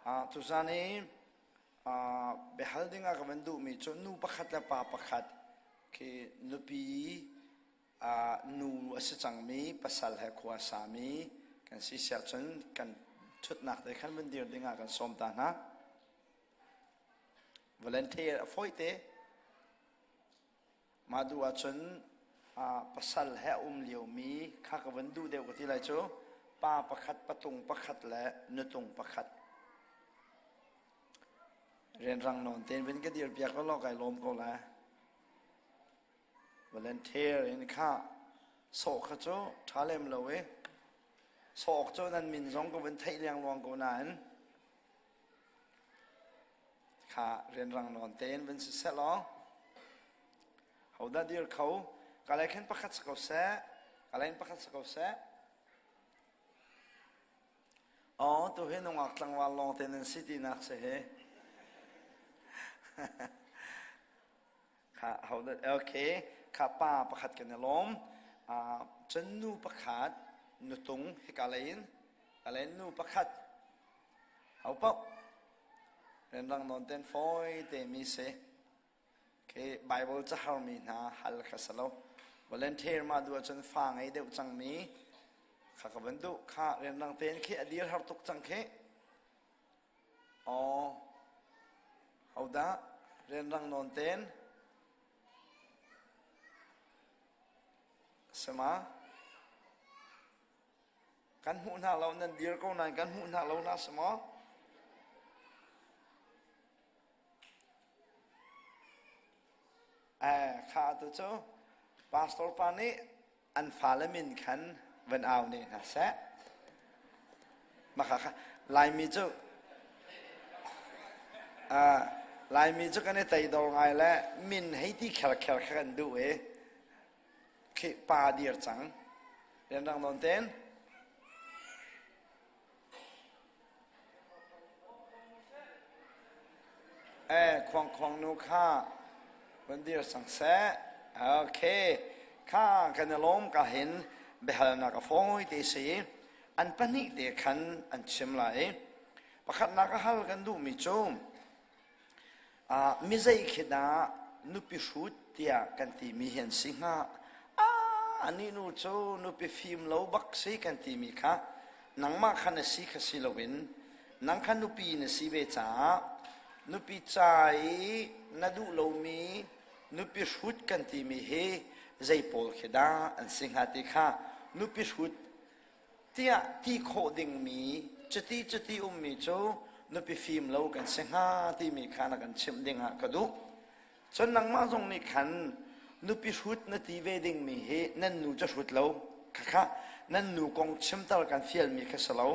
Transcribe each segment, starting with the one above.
Tuzan i biahal dingah ka van duhmi cu nu pakhat le pa pakhat khi nupi nu a si cangmi pasal he khua a sami kan si siah cun kan ṭhutnak te khan van dir dingah kan sawm ta hna. Volunteer a fawite. Mah duh ahcun pasal he a um liomi kha ka van duh deuh ka ti lai cu pa pakhat patung pakhat le nutung pakhat rianrang nawn tein vun ka dir piak law kai lawm ko lai volunteer in kha sawh kha cu ṭha lem lo i sawk cu nan min zong ka vun theih liangluang ko nain Kha rianrang nawn tein vun si seh law hodah dir kho kalay khin pakhat si ko seh kalay in pakhat si ko seh Oh, tu hi nungak tlangval lawng te nan si tinak si hi. Kha hodah okay kha pa pakhat kan i lawm. Uh, cun nu pakhat nutung hika lei in kalay nu pakhat Ho paoh rianrang nawn ten fawi te mi si. Khi Bible cahar mi hna hal kha si lo. Volunteer ma duh ahcun fa ngei deuh cang mi kha ka van duh. Kha rianrang tein khi a dir har tuk cang khi. Aw, hodah rianrang nawn ten Sama? Kan hmuh hna lo nan dir ko nain kan hmuh hna lo hna si maw? Eh, kha tu cu pastor pa nih an fale min khan van au ne hna seh. Maka kha Laimi cu uh, Laimi cu kan i teidor ngai le min hei ti kher kher kha kan duh i khi pa dir cang rianrang nawn ten eh khuang khuang nu kha van dir sang seh okay kha kan i lawm ka hin biahalnak a fawi te si an pahnih te khan an chim lai pakhatnak a hal kan duhmi cu Mi zei khi dah nupi hrut tiah kan timi hi an si hnga? Ah, anih nu cu nupi fim lo bak si kan timi kha nangmah kha na si kha si loin nang kha nupi na si ve caah nupi ca i na duh lomi nupi hrut kan timi hi zei pawl khi dah an si hnga ti kha nupi hrut tiah ti khawh dingmi cuti cuti ummi cu nupi fim lo kan si hnga timi kha na kan chimh ding ah ka duh. Cun nangmah zong nih khan nupi hrut na ti ve dingmi hi nan nu cu hrut lo khakha nan nu kong chimter kan fialmi kha si lo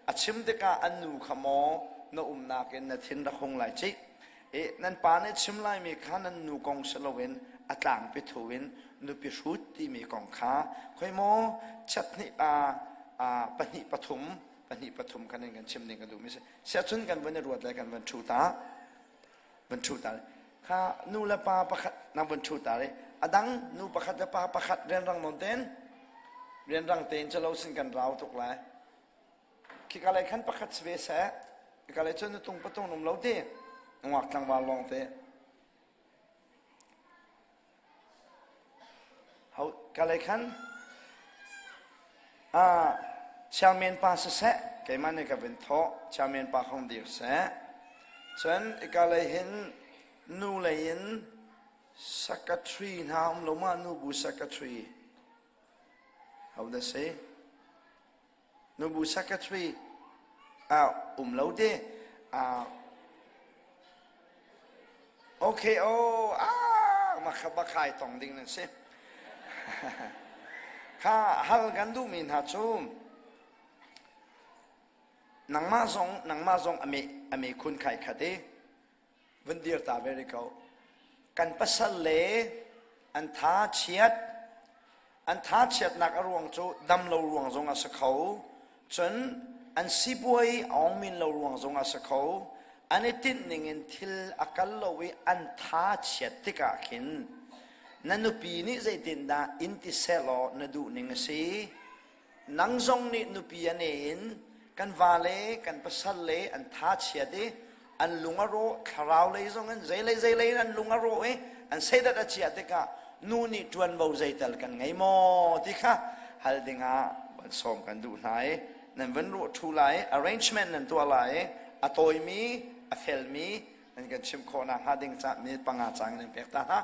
a chim tikah an nu kha maw na umnak in na thin rak hung lai cih i nan pa nih chim laimi kha nan nu kong si loin a tlangpi thu in nupi hrut timi kong kha khoi maw chiathnih pa pahnih pathum pahnih pathum kan in kan chim ding ka duhmi si siahcun kan vun i ruat le kan van thu ta van thu ta kha nu le pa pakhat nang van thu ta le a dang nu pakhat le pa pakhat rianrang non ten rianrang tein chalo sin kan rau tuk lai Khika lei khan pakhat si ve seh. Hika lei cun nutung patung um lo ti. Nungak tlangval lawng te. Ho ka lei khan ah chairman pa siseh keimah nih ka vin thawh chairman pa khong dir seh cun ika lei hin nu lei in secretary hna um lo ma nu bu secretary ho dah si Nubu secretary ah um lo te. Ah okay oh ah makha bakhai tong ding nan si. Kha hal kan duhmi hna cu nangmah zong nangmah zong ame ame khun khai khat i vun dir ta ve rih ko. Kan pasal le an tha chiat an tha chiatnak a ruang cu dam lo ruang zong a si kho cun an sipuai aung min lo ruang zong a si kho an i tinh ning in thil a kal lo i an tha chiat tikah khin na nupi nih zeitindah in ti seh law na duh ning a si nang zong nih nupi a ne in. Kan vale, kan pasal le an tha chiat i an lung a rawh, thlarau lei zong in zeilei zeilei in an lung a rawh i an seidat a chiah tikah nu nih ṭuanvo zeital kan ngei maw ti kha hal dingah van sawm kan duh hna i nan van ruah ṭhu lai, arrangement nan tuah lai i a tawimi, a felmi nan kan chimh khawh nakhnga ding ca minute panga cang in pek ta hna.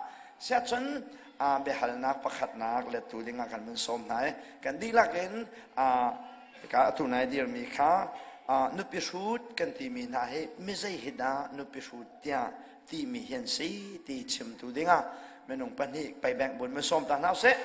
Siahcun biahalnak pakhatnak lettu dingah kan vun sawm hna i kan dihlak in hika atu nai dirmi kha nupi hrut kan timi hna hi mizei hi dah nupi hrut tiah timi hi an si ti chimtu dingah minung pahnih pei bank bun vun sawm ta hna usih.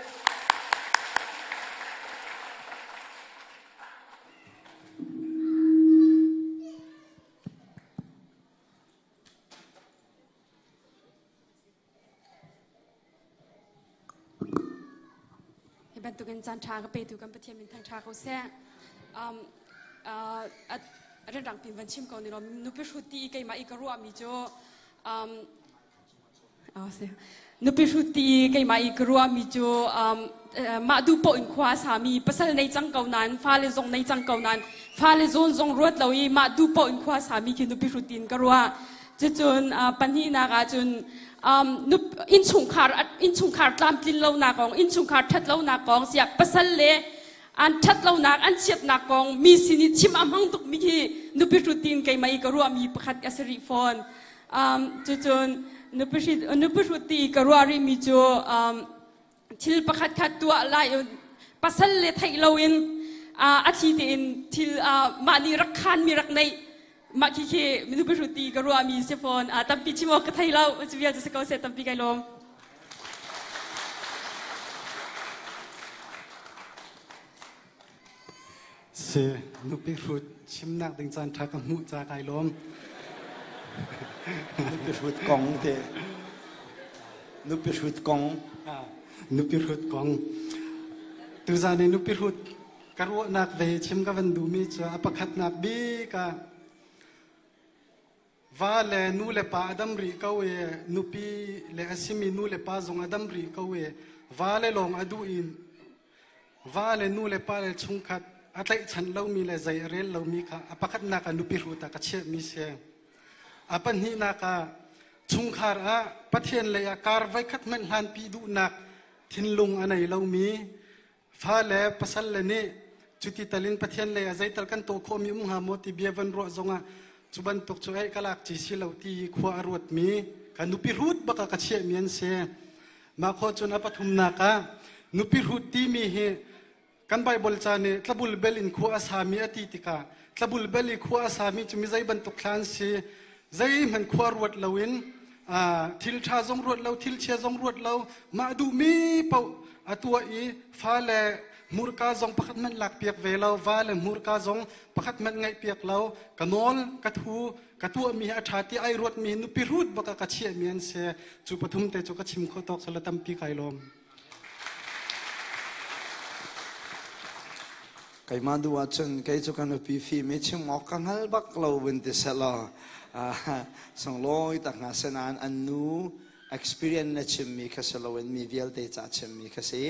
Hi bantukin caan ṭha ka petu kan Pathian min thangṭha ko seh. Um, uh, rianrang pin van chim ko ni law nupi hrut ti i keimah i ka ruahmi cu um, Nupi hrut ti keimah i ka ruahmi cu mah duh paoh in khua a sami pasal nei cang ko nain fale zong nei cang ko nain fale zawn zong ruat lo i mah duh paoh in khua a sami khi nupi hrut tiin ka ruah. Cucun pahnihnak ahcun innchungkhar innchungkhar tlamtlin lonak kong innchungkhar ṭhat lonak kong siah pasal le an ṭhat lonak an chiatnak kong mi sin i chim a hmang tukmi hi nupi hrut tiin keimah i ka ruahmi pakhat a si rih fawn. Cucun nupi hrut ti ka ruah rihmi cu thil pakhat khat tuah lai pasal le theih loin a thli tein thil mah nih rak khanmi rak neih mah khi khi nupi hrut ti ka ruahmi si fawn. Tampi chim awk ka thei lo. Cu vial cu si ko seh tampi kai lawm. Si, nupi hrut chimnak ding caan ṭha ka hmuh ca kai lawm. Nupi hrut kong te. Nupi hrut kong. Nupi hrut kong. Tuzan i nupi hrut ka ruahnak ve chim ka van duhmi cu a pakhatnak bik ah Va le nu le pa a dam rih ko i nupi le a simi nu le pa zong a dam rih ko i va le lawng a duh i va le nu le pa le chungkhat a tlaihchan lomi le zei a rel lomi kha a pakhatnak ah nupi hrut ah ka chiahmi si. A pahnihnak ah chungkhar ah Pathian lei ah kar voikhat hmanh hlanpi duhnak thinlung a nei lomi Fale pasal le nih cuti tal in Pathian lei ah zeital kan tuah khawhmi um hnga maw ti bia van ruah zongah cu bantuk cu ei ka lak ci si lo ti khua a ruatmi ka nupi hrut bak ah ka chiahmi an si. Mah khawh cun a pathumnak ah nupi hrut timi hi kan Bible ca nih tlabul bel in khua a sami a ti tikah tlabul bel i khua a sami cu mi zei bantuk thla an si zeihmanh khua ruat loin thil ṭha zong ruat lo thil chia zong ruat lo mah duhmi paoh a tuah i fale hmurka zong pakhat hmanh lakpiak ve lo va le hmurka zong pakhat hmanh ngaihpiak lo ka nawl ka thu ka tuahmi hi a ṭha ti ai ruatmi nupi hrut bak ah ka chiahmi an si cu pathum te cu ka chim khawh tawk sala tampi kai lawm. Keimah duh ahcun kei cu ka nupi fim i chim awk ka hngal bak lo vun ti selaw sunglawi tak hna sinain an nu experience na chimmi kha si loin mi vialte ca chimmi kha si.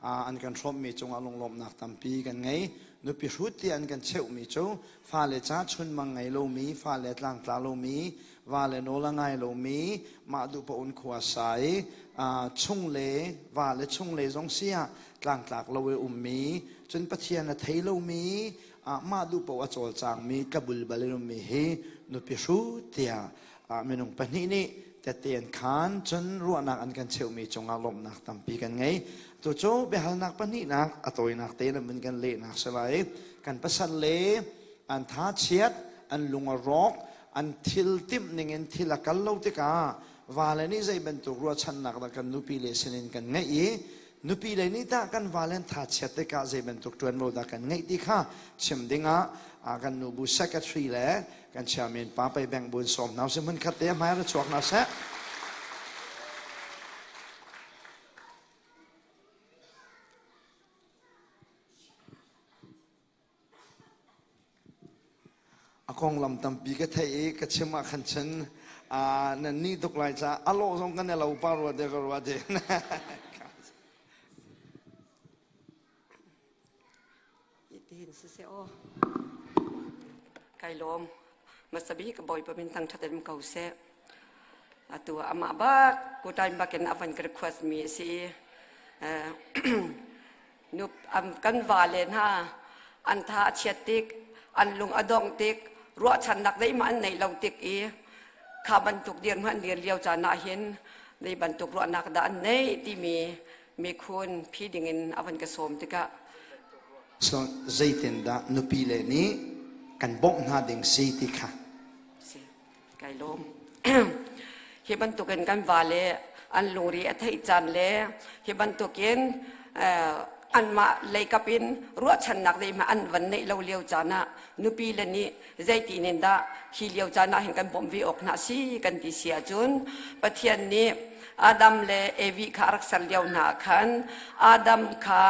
An kan hrawmmi cungah lunglawmhnak tampi kan ngei. Nupi hrut ti an kan cheuhmi cu fale ca chunmang ngei lomi, fale tlangtla lomi, vale nawl a ngai lomi, mah duh paoh in khua sa i chung le vale chung le zong si ah tlangtlak lo i ummi cun Pathian a thei lomi mah duh paoh a cawlcangmi ka bulbal in ummi hi nupi hrut tiah minung pahnih nih tette an khaan cun ruahnak an kan cheuhmi cungah lawmhnak tampi kan ngei. Tu cu biahalnak pahnihnak a tawinak te in an kan lehnak si lai. Kan pasal le an tha chiat, an lung a rawk, an thil timh ningin thil a kal lo tikah vale nih zei bantuk ruahchannak dah kan nupi le sinin kan ngeih i nupi le nih tah kan vale an tha chiat tikah zei bantuk ṭuanvo dah kan ngeih ti kha chim dingah kan nubu secretary le kan chairman pa pei bank bun sawm hna usih hmun khat te hmai ra chuak hna seh. A konglam tampi ka theih i ka chim ah khan cun nan nih tuk lai caah a lawh zong kan i lo pah rua te ka rua te. Tihin siseh aw. Kai lawm. Hmasa bik Bawipa min thangṭhat in ko seh. Atu amah bak kutain bakin a van ka request mi a si i nu kan vale hna an tha a chiat tik, an lung a dongh tik, ruahchannak zeihmah an neih lo tik i kha bantuk dirhmun an dir lio caan ah hin zei bantuk ruahnak dah an neih timi mikhun phi dingin a van ka sawm tikah. So zeitindah nupi le nih kan bawmh hna ding si ti kha. Si, kai lawm. Hi bantukin kan vale an lungri a theih caan le hi bantukin anmah leikap in ruahchannak zeihmanh an van neih lo lio caan ah nupi le nih zeitin in dah hi lio caan ah hin kan bawmh ve awk hna si kan ti si ahcun, Pathian nih Adam le Evi kha a rak ser lio hna ah khan Adam kha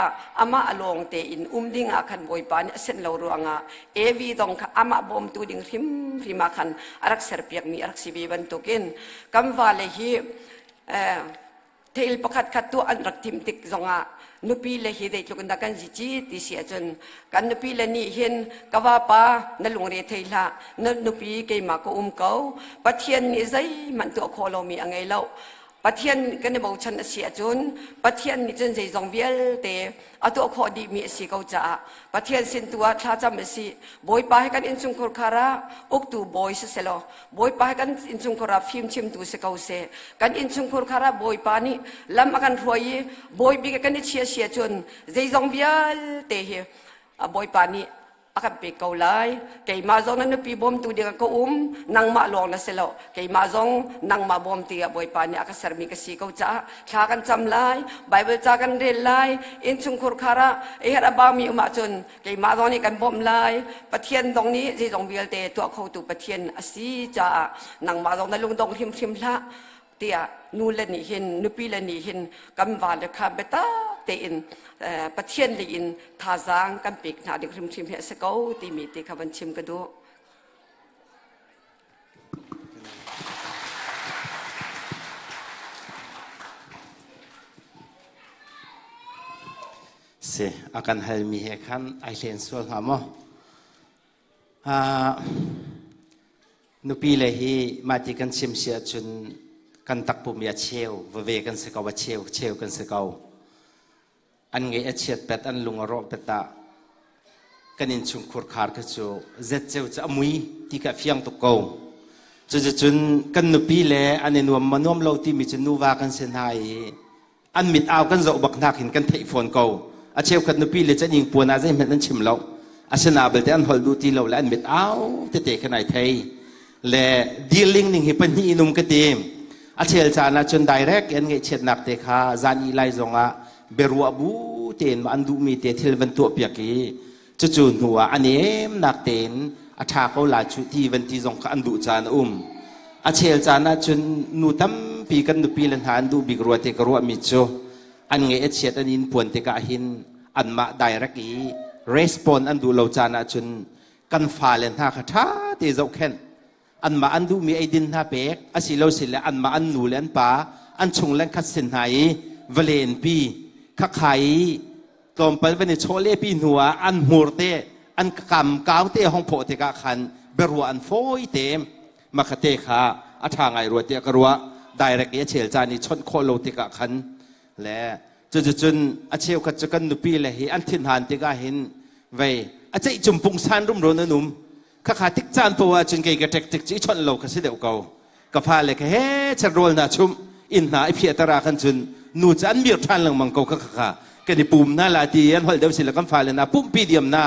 amah a lawng tein um ding ah khan Bawipa nih a senh lo ruangah Evi zong kha amah bawmtu ding hrimhrim ah khan a rak serpiakmi a rak si ve bantukin kan vale hi thil pakhat khat tuah an rak timh tik zongah nupi le hi zeitluk in dah kan zici ti si ahcun, kan nupi le nih hin ka vapa, na lungre thei hlah, na nupi keimah ka um ko, Pathian nih zeihmanh tuah khawh lomi a ngei lo, Pathian kan i bochan a si ahcun Pathian nih cun zeizong vialte a tuah khawh dihmi a si ko caah Pathian sin tu ah thlacam a si. Bawipa he kan innchungkhur khar ah uktu bawi siselaw, Bawipa he kan innchungkhur ah fimchimtu si ko seh. Kan innchungkhur khar ah Bawipa nih lam a kan hruai i bawi bik kan i chia si ahcun zeizong vialte hi Bawipa nih a kan pek ko lai. Keimah zong na nupi bawmtu ding ah ka um, nangmah lawng na si lo, keimah zong nangmah bawmtu ah Bawipa nih a ka sermi ka si ko caah thla kan cam lai, Bible ca kan rel lai, innchungkhur khar ah i herh a baumi um ahcun keimah zong nih kan bawmh lai. Pathian zong nih zeizong vialte tuah khotu Pathian a si caah nangmah zong na lungdong hrimhrim hlah tiah nu le nih hin, nupi le nih hin kan vale kha biatak tein Pathian lei in thazaang kan pek hna ding hrimhrim hi a si ko timi te kha van chim ka duh. Si a kan halmi he khan ai hlen sual hnga maw? Nupi le hi mahti kan chim si ahcun kan takpum i a cheu vave kan si ko, a cheu cheu kan si ko. An ngeih a chiat pet, an lung a rawh pet ah kan innchungkhur khar kha cu zetceu cu a mui ti kha fiang tuk ko. Cuticun kan nupi le an i nuam ma nuam lo timi cu nuva kan si hna i an mit au kan zoh bak hna khin kan theih fawn ko. A cheukhat nupi le can ing puan ah zeihmanh an chim lo, asina belte an holh duh ti lo le an mit au tete khan ai thei le dealing ning hi pahnih in um ka ti. A chel caan ah cun direct an ngaihchiatnak te kha zan i lai zong ah beruah bu tein an duhmi te thil van tuah piak i cucu hnu ah an emnak tein a ṭha ko la cu ti van ti zong kha an duh caan a um. A chel caan ah cun nu tampi kan nupi le hna an duh bik rua te ka ruahmi cu an ngeih a chiat, an in puan tikah hin anmah direct i respond an duh lo caan ah cun kan fale hna kha ṭha te zohkhenh, anmah an duhmi eidin hna pek asilo sile anmah an nu le an pa an chung le khat sin hna i valenpi khakhai i tlawmpal van i chawlehpi hnu ah an hmur te an kam kau te hong phawh tikah khan biaruah an fawi te. Makhate kha a ṭha ngai rua tiah ka ruah, direct i a chel caan i chawnh khawh lo tikah khan. Le cuticun a cheukhat cu kan nupi le hi an thinhan tikah hin vei a ceih cum pungsan rumro nan um khakha tik caan po ahcun kei ka ṭek tik cu i chawnh lo ka si deuh ko. Ka fale ka he chet rawl hna chumh inn hna i phiah tara khan cun nu cu an mir ṭhan lengmang ko. Kha kha kan i pum na la ti an holh deuh si le kan fale na pumpi diam na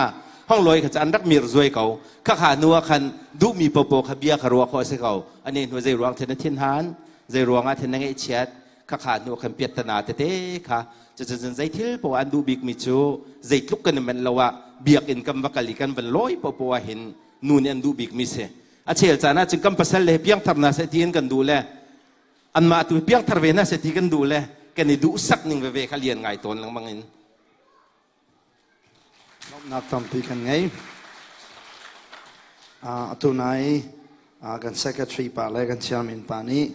hong loi kha cu an rak mir zuai ko. Kha kha nu ah khan duhmi popo kha bia kha ruah khawh a si ko. Ane hnu zei ruang then na thin han, zei ruang ah then na ngeihchiat, kha kha hnu khan piat tana tete kha. Cucun zei thil poah an duh bikmi cu zeitluk kan i manh lo ah biakinn kan va kal i kan van lawi popo ah hin nu nih an duh bikmi si. A chel caan ah cun kan pasal le piangthar na seh ti in kan duh le anmah tu piangthar ve na seh ti kan duh le kan i duh sak ning veve kha lian ngai tawn lengmang in. Lawmhnak tampi kan ngei. Atu nai kan secretary pa le kan chairman pa nih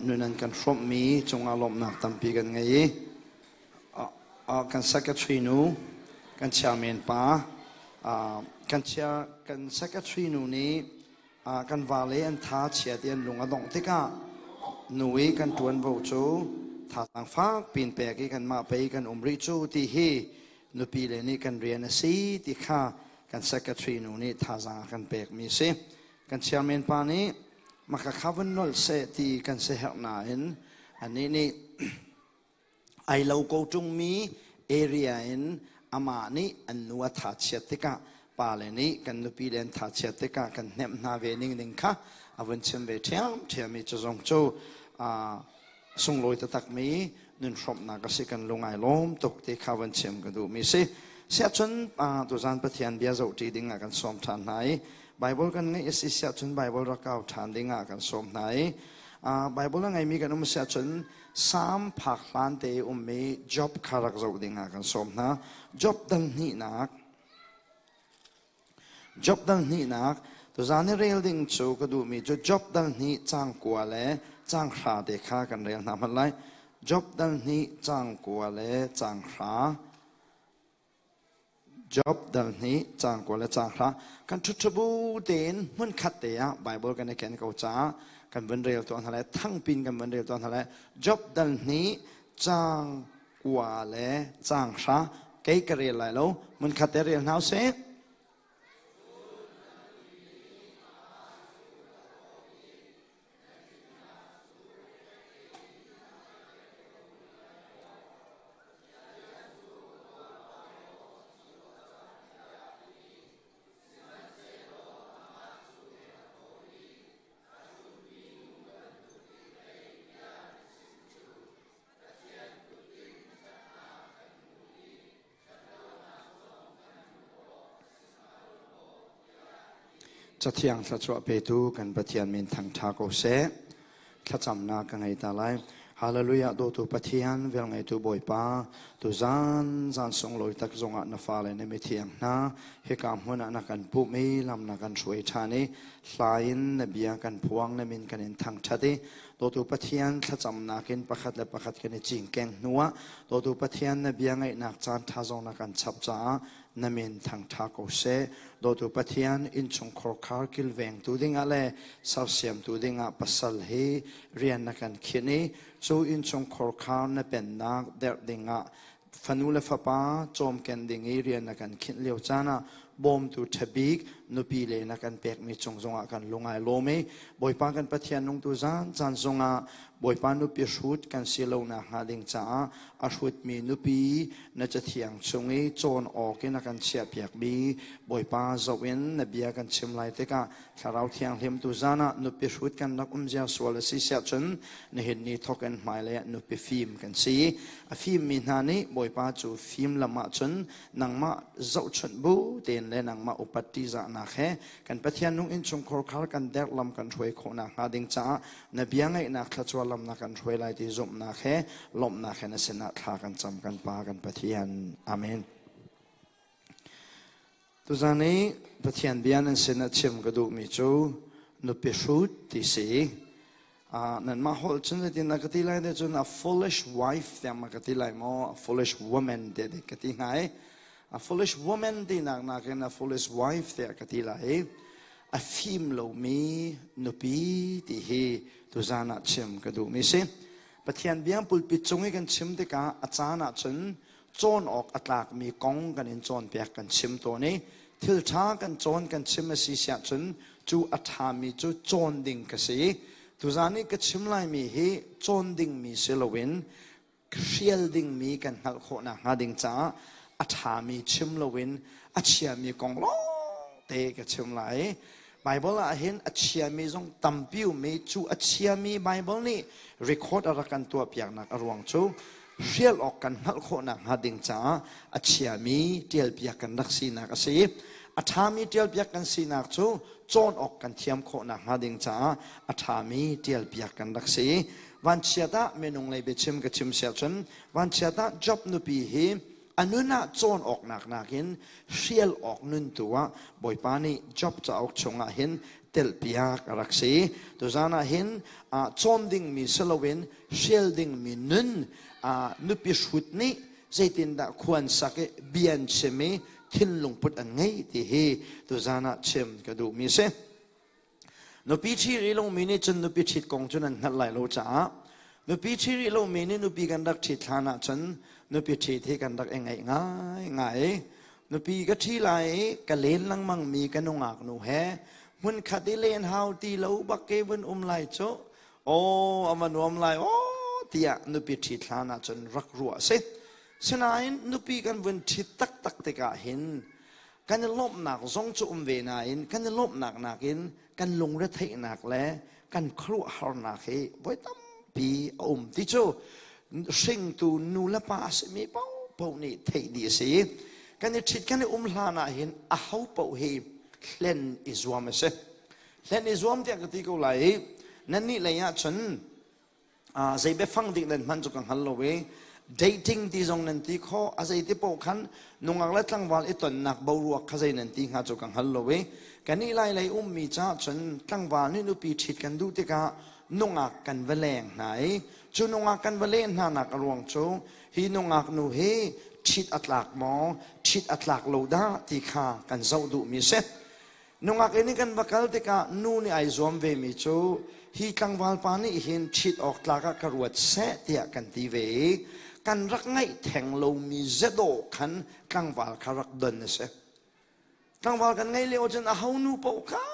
nun an kan hrawmhmi cungah lawmhnak tampi kan ngei i kan secretary nu, kan chairman pa. Kan chia kan secretary nu nih kan vale an tha chia ti an lung a dongh tikah nu i kan ṭuanvo cu thazaang fak pin pek i kanmah pei kan um rih cu ti hi nupi le nih kan rian a si ti kha kan secretary nu nih thazaang a kan pekmi a si. Kan chairman pa nih maka kha vun nolh seh ti kan siaherh nain anih nih ai lo ko ṭungmi area in amah nih an nu a thachiat tikah pale nih kan nupi le an thachiat tikah kan hnemh hna ve ning ding kha a vun chim ve ṭhiamṭhiam i cu zong cu sunglawi taktakmi nun hrawmhnak a si kan lung ai lawm tuk ti kha vun chim ka duhmi si. Siahcun tuzan Pathian bia zohṭi ding ah kan sawm ṭhan hna i Bible kan ngeih a si siahcun Bible rak kau ṭhan ding ah kan sawm hna i Bible a ngeimi kan um siahcun Salm phak hlan te i ummi Job kha rak zoh ding ah kan sawm hna. Job dal hnihnak Job dal hnihnak tuzan i rel ding cu ka duhmi cu Job dal hnih cang kua le cang hra te kha kan rel hna hmanh lai. Job dal hnih cang kua le cang hra. Job dal hnih caang kua le caang hra kan ṭhuṭhubu tein hmunkhat te ah Bible kan i ken ko caah kan vun rel tuah hna lai thangpin kan vun rel tuah hna lai Job dal hnih caang kua le caang hra kei ka rel lai lo hmunkhat te rel hna usih. Cathiang thluachuah petu kan Pathian min thangṭha ko seh. Thlacamnak ka ngei ta lai. Hallelujah dawtu Pathian velngeitu Bawipa tuzan zan sunglawi tak zongah na fale na mithiang hna hika hmun ah na kan pumh i lam na kan hruai ṭhan i hla in na bia kan phuang na min kan in thangṭhat i dawtu Pathian thlacamnak in pakhat le pakhat kan i cingkeng hnuah dawtu Pathian na bia ngaihnak caan ṭha zong na kan chap caah na min thangṭha ko seh. Dawtu Pathian innchungkhar khar kilvengtu dingah le sersiamtu dingah pasal hi rian na kan khinh i cu innchungkhar khar na pennak derh dingah fanu le fapa cawmken ding i rian na kan khinh lio caan ah bawmtu ṭhabik nupi le na kan pekmi cung zongah kan lungai lawm i Bawipa kan Pathian nungtu zan caan zongah Bawipa nupi hrut kan si lo nak hnga ding caah a hrutmi nupi na cathiang chung i cawn awk in a kan chiahpiakmi Bawipa zoh in na bia kan chim lai tikah Thlarau Thianghlim tu zan ah nupi hrut kan rak um zia sual a si siah cun nihin ni thawk in hmailei ah nupi fim kan si. A fimmi hna nih Bawipa cu fim lam ah cun nangmah zohchunh bu tein le nangmah upat ṭihzahnak he kan Pathian nung innchungkhar khar kan derh lam kan hruai khawh nakhnga ding caah na bia ngaihnak thluachuah lam na kan hruai lai ti zumhnak he lawmhnak he na sinah thla kan cam kan Pa kan Pathian. Amen. Tuzan i Pathian bia nan sin ah chim ka duhmi cu nupi hrut ti si. Nanmah holh cun zeitin dah ka ti lai te cun a foolish wife tiang ma ka ti lai maw a foolish woman tiah ka ti hnga i a foolish woman tinak nakin a foolish wife tiah ka ti lai i a fim lomi nupi ti hi tuzan ah chim ka duhmi si. Pathian bia pulpit cung i kan chim tikah a caan ah cun cawn awk a tlakmi kong kan in cawnpiak kan chim tawn i thil ṭha kan cawn kan chim a si siah cun cu a ṭhami cu cawn ding ka si. Tuzan i ka chim laimi hi cawn dingmi si loin hrial dingmi kan hngalh khawh nakhnga ding caah a ṭhami chim loin a chiami kong lawngte ka chim lai. Bible ah hin a chiami zong tampi um i cu a chiami Bible nih record a rak kan tuahpiaknak a ruang cu hrial awk kan hngalh khawh nakhnga ding caah a chiami ṭialpiak kan rak sinak a si. A ṭhami ṭialpiak kan sinak cu cawn awk kan thiam khawh nakhnga ding caah a ṭhami ṭialpiak kan rak si. Vanchiat ah minung lei biachim ka chim siah cun vanchiat ah Job nupi hi a nun ah cawn awknak nakin hrial awk nun tu ah Bawipa nih Job cauk chungah hin telhpiak a rak si. Tuzan ah hin cawn dingmi si loin hrial dingmi nun nupi hrut nih zeitindah khuan sak i bia an chim i. thinlung put an ngei ti hi tuzan ah chim ka duhmi si. Nupi ṭhi rih lomi nih cun nupi ṭhit kong cu nan hngalh lai lo caah nupi ṭhi rih lomi nih nupi kan rak ṭhit hlan ahcun nupi ṭhit hi kan rak i ngaih ngaingai. Nupi ka ṭhi lai i ka len lengmangmi ka nungak nu he hmunkhat i len hau ti lo bak ke vun um lai cu aw a va nuam lai aw tiah nupi ṭhit hlan ahcun rak ruah a si. Sinain nupi kan vun ṭhit taktak tikah hin kan i lawmhnak zong cu um ve nain kan i lawmhnak nakin kan lungretheihnak le kan khuaruahharnak hi voi tampi a um ti cu hringtu nu le pa a simi paohpaoh nih theih dih a si. Kan i ṭhit kan i um hlan ah hin aho paoh hi hlen i zuam a si. Hlen i zuam tiah ka ti ko lai i nannih lei ah cun zei biafang dik nan hman cu ka hngal lo i dating ti zong nan ti kho a zei ti paoh khan nungak le tlangval i tonnak boruak kha zei nan ti hnga cu ka hngal lo i kan i lai lei ummi caah cun tlangval nih nupi ṭhit kan duh tikah nungak kan va leng hna i cu nungak kan va len hna nak a ruang cu hi nungak nu hi ṭhit a tlak maw ṭhit a tlak lo dah ti kha kan zoh duhmi si. Nungak inn i kan va kal tikah nu nih ai zuam vemi cu hi tlangval pa nih hin ṭhit awk tlak ah ka ruat seh tiah kan ti ve i kan rak ngaih theng lomi zedawh khan tlangval kha rak don a si. Tlangval kan ngeih lio cun aho nu paoh kha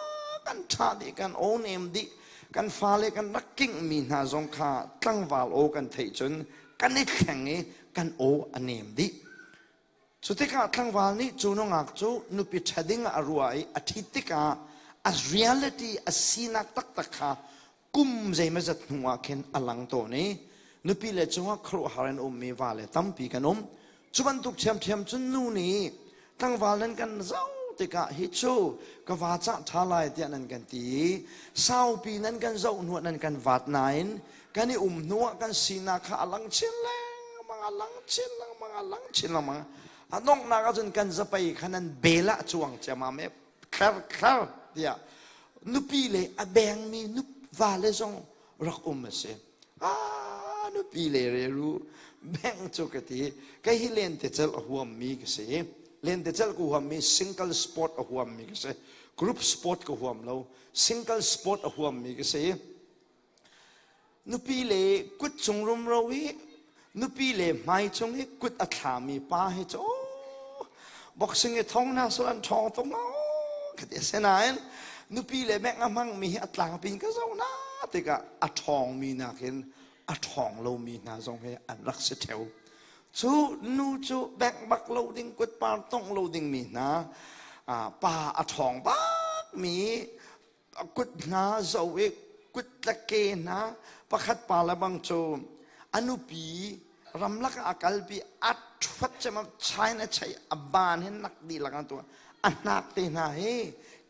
kan ṭha dih, kan aw nem dih, kan fale kan rak kinghmi hna zong kha tlangval aw kan theih cun kan i thleng i kan aw a nem dih. Cu tikah tlangval nih cu nungak cu nupi ṭha ding ah a ruah i a ṭhit tikah a reality a sinak taktak kha kum zeimawzat hnu ah khin a lang tawn i nupi le cungah khuaruahhar in ummi vale tampi kan um. Cu bantuk ṭhiamṭhiam cun nu nih tlangval nan kan zoh tikah hi cu ka va cah ṭha lai tiah nan kan ti i saupi nan kan zoh hnuah nan kan vat nain kan i um hnuah kan sinak kha a lang chin lengmang a lang chin lengmang a lang chin lengmang a donghnak ahcun kan zapei kha nan bel ah cuang ciamam e thlar thlar tiah nupi le a bengmi va le zong rak um a si. Ah, nupi le reru beng cu ka ti. Kei hi lentecelh a huammi ka si. Lentecelh ka huammi single sport a huammi ka si. Group sport ka huam lo. Single sport a huammi ka si. Nupi le kut cung rumro i nupi le hmai cung i kut a thlami pa hi cu boxing i thong hna sul an ṭhawng tuk ma ka ti. Asinain nupi le bengh a hmangmi hi a tlangpin ka zoh na tikah a ṭhawngmi nakin a ṭhawng lomi hna zong hi an rak si ṭheo. Cu nu cu bengh bak lo ding kut par tongh lo dingmi hna pa a ṭhawng bakmi a kut hna zo i kut le ke hna pakhat pa le bang cu a nupi ramlak ah a kalpi a ṭhuat cem China chei a ban hin nak dihlak an tuah a hnak te hna hi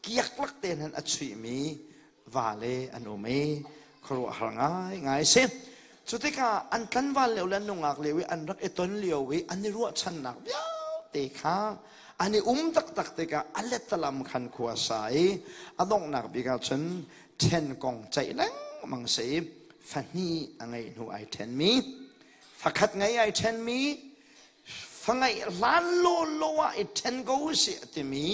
kiak lak te hnan a chuihmi vale an um i khuaruahhar ngai ngai si. Cu tikah an tlanval lio le an nungak lio i an rak i ton lio i an i ruahchannak vialte kha an i um taktak tikah a letalam khan khua sa i a donghnak bik ah cun ṭhen kong ceih lengmang si i fahnih a ngeih hnu ai ṭhenmi, fakhat ngei ai ṭhenmi, fa ngeih hlan lawlaw ah i ṭhen ko usih a timi,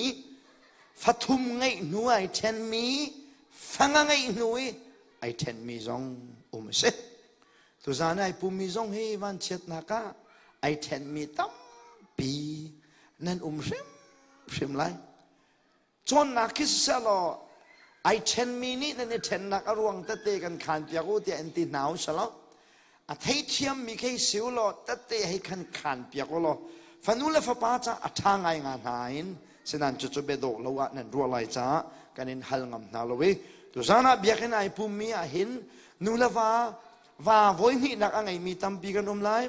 fathum ngeih hnu ai ṭhenmi, fanga ngeih hnu i ai ṭhenmi zong um a si. Tuzan ai pummi zong hi vanchiatnak ah ai ṭhenmi tampi nan um hrimhrim lai. Cawnnak khi siseh law ai ṭhenmi nih nan i ṭhennak a ruang tete kan khaan piak u tiah in ti hna u selaw a theithiammi khi si u law tete hei khan khaan piak u law fanu le fapa ca a ṭha ngai nga hna in sinan cucu biadawh lo ah nan ruah lai caah kan in hal ngam hna lo i tuzan ah biakinn ai pummi ah hin nu le va va voi hnihnak a ngeimi tampi kan um lai,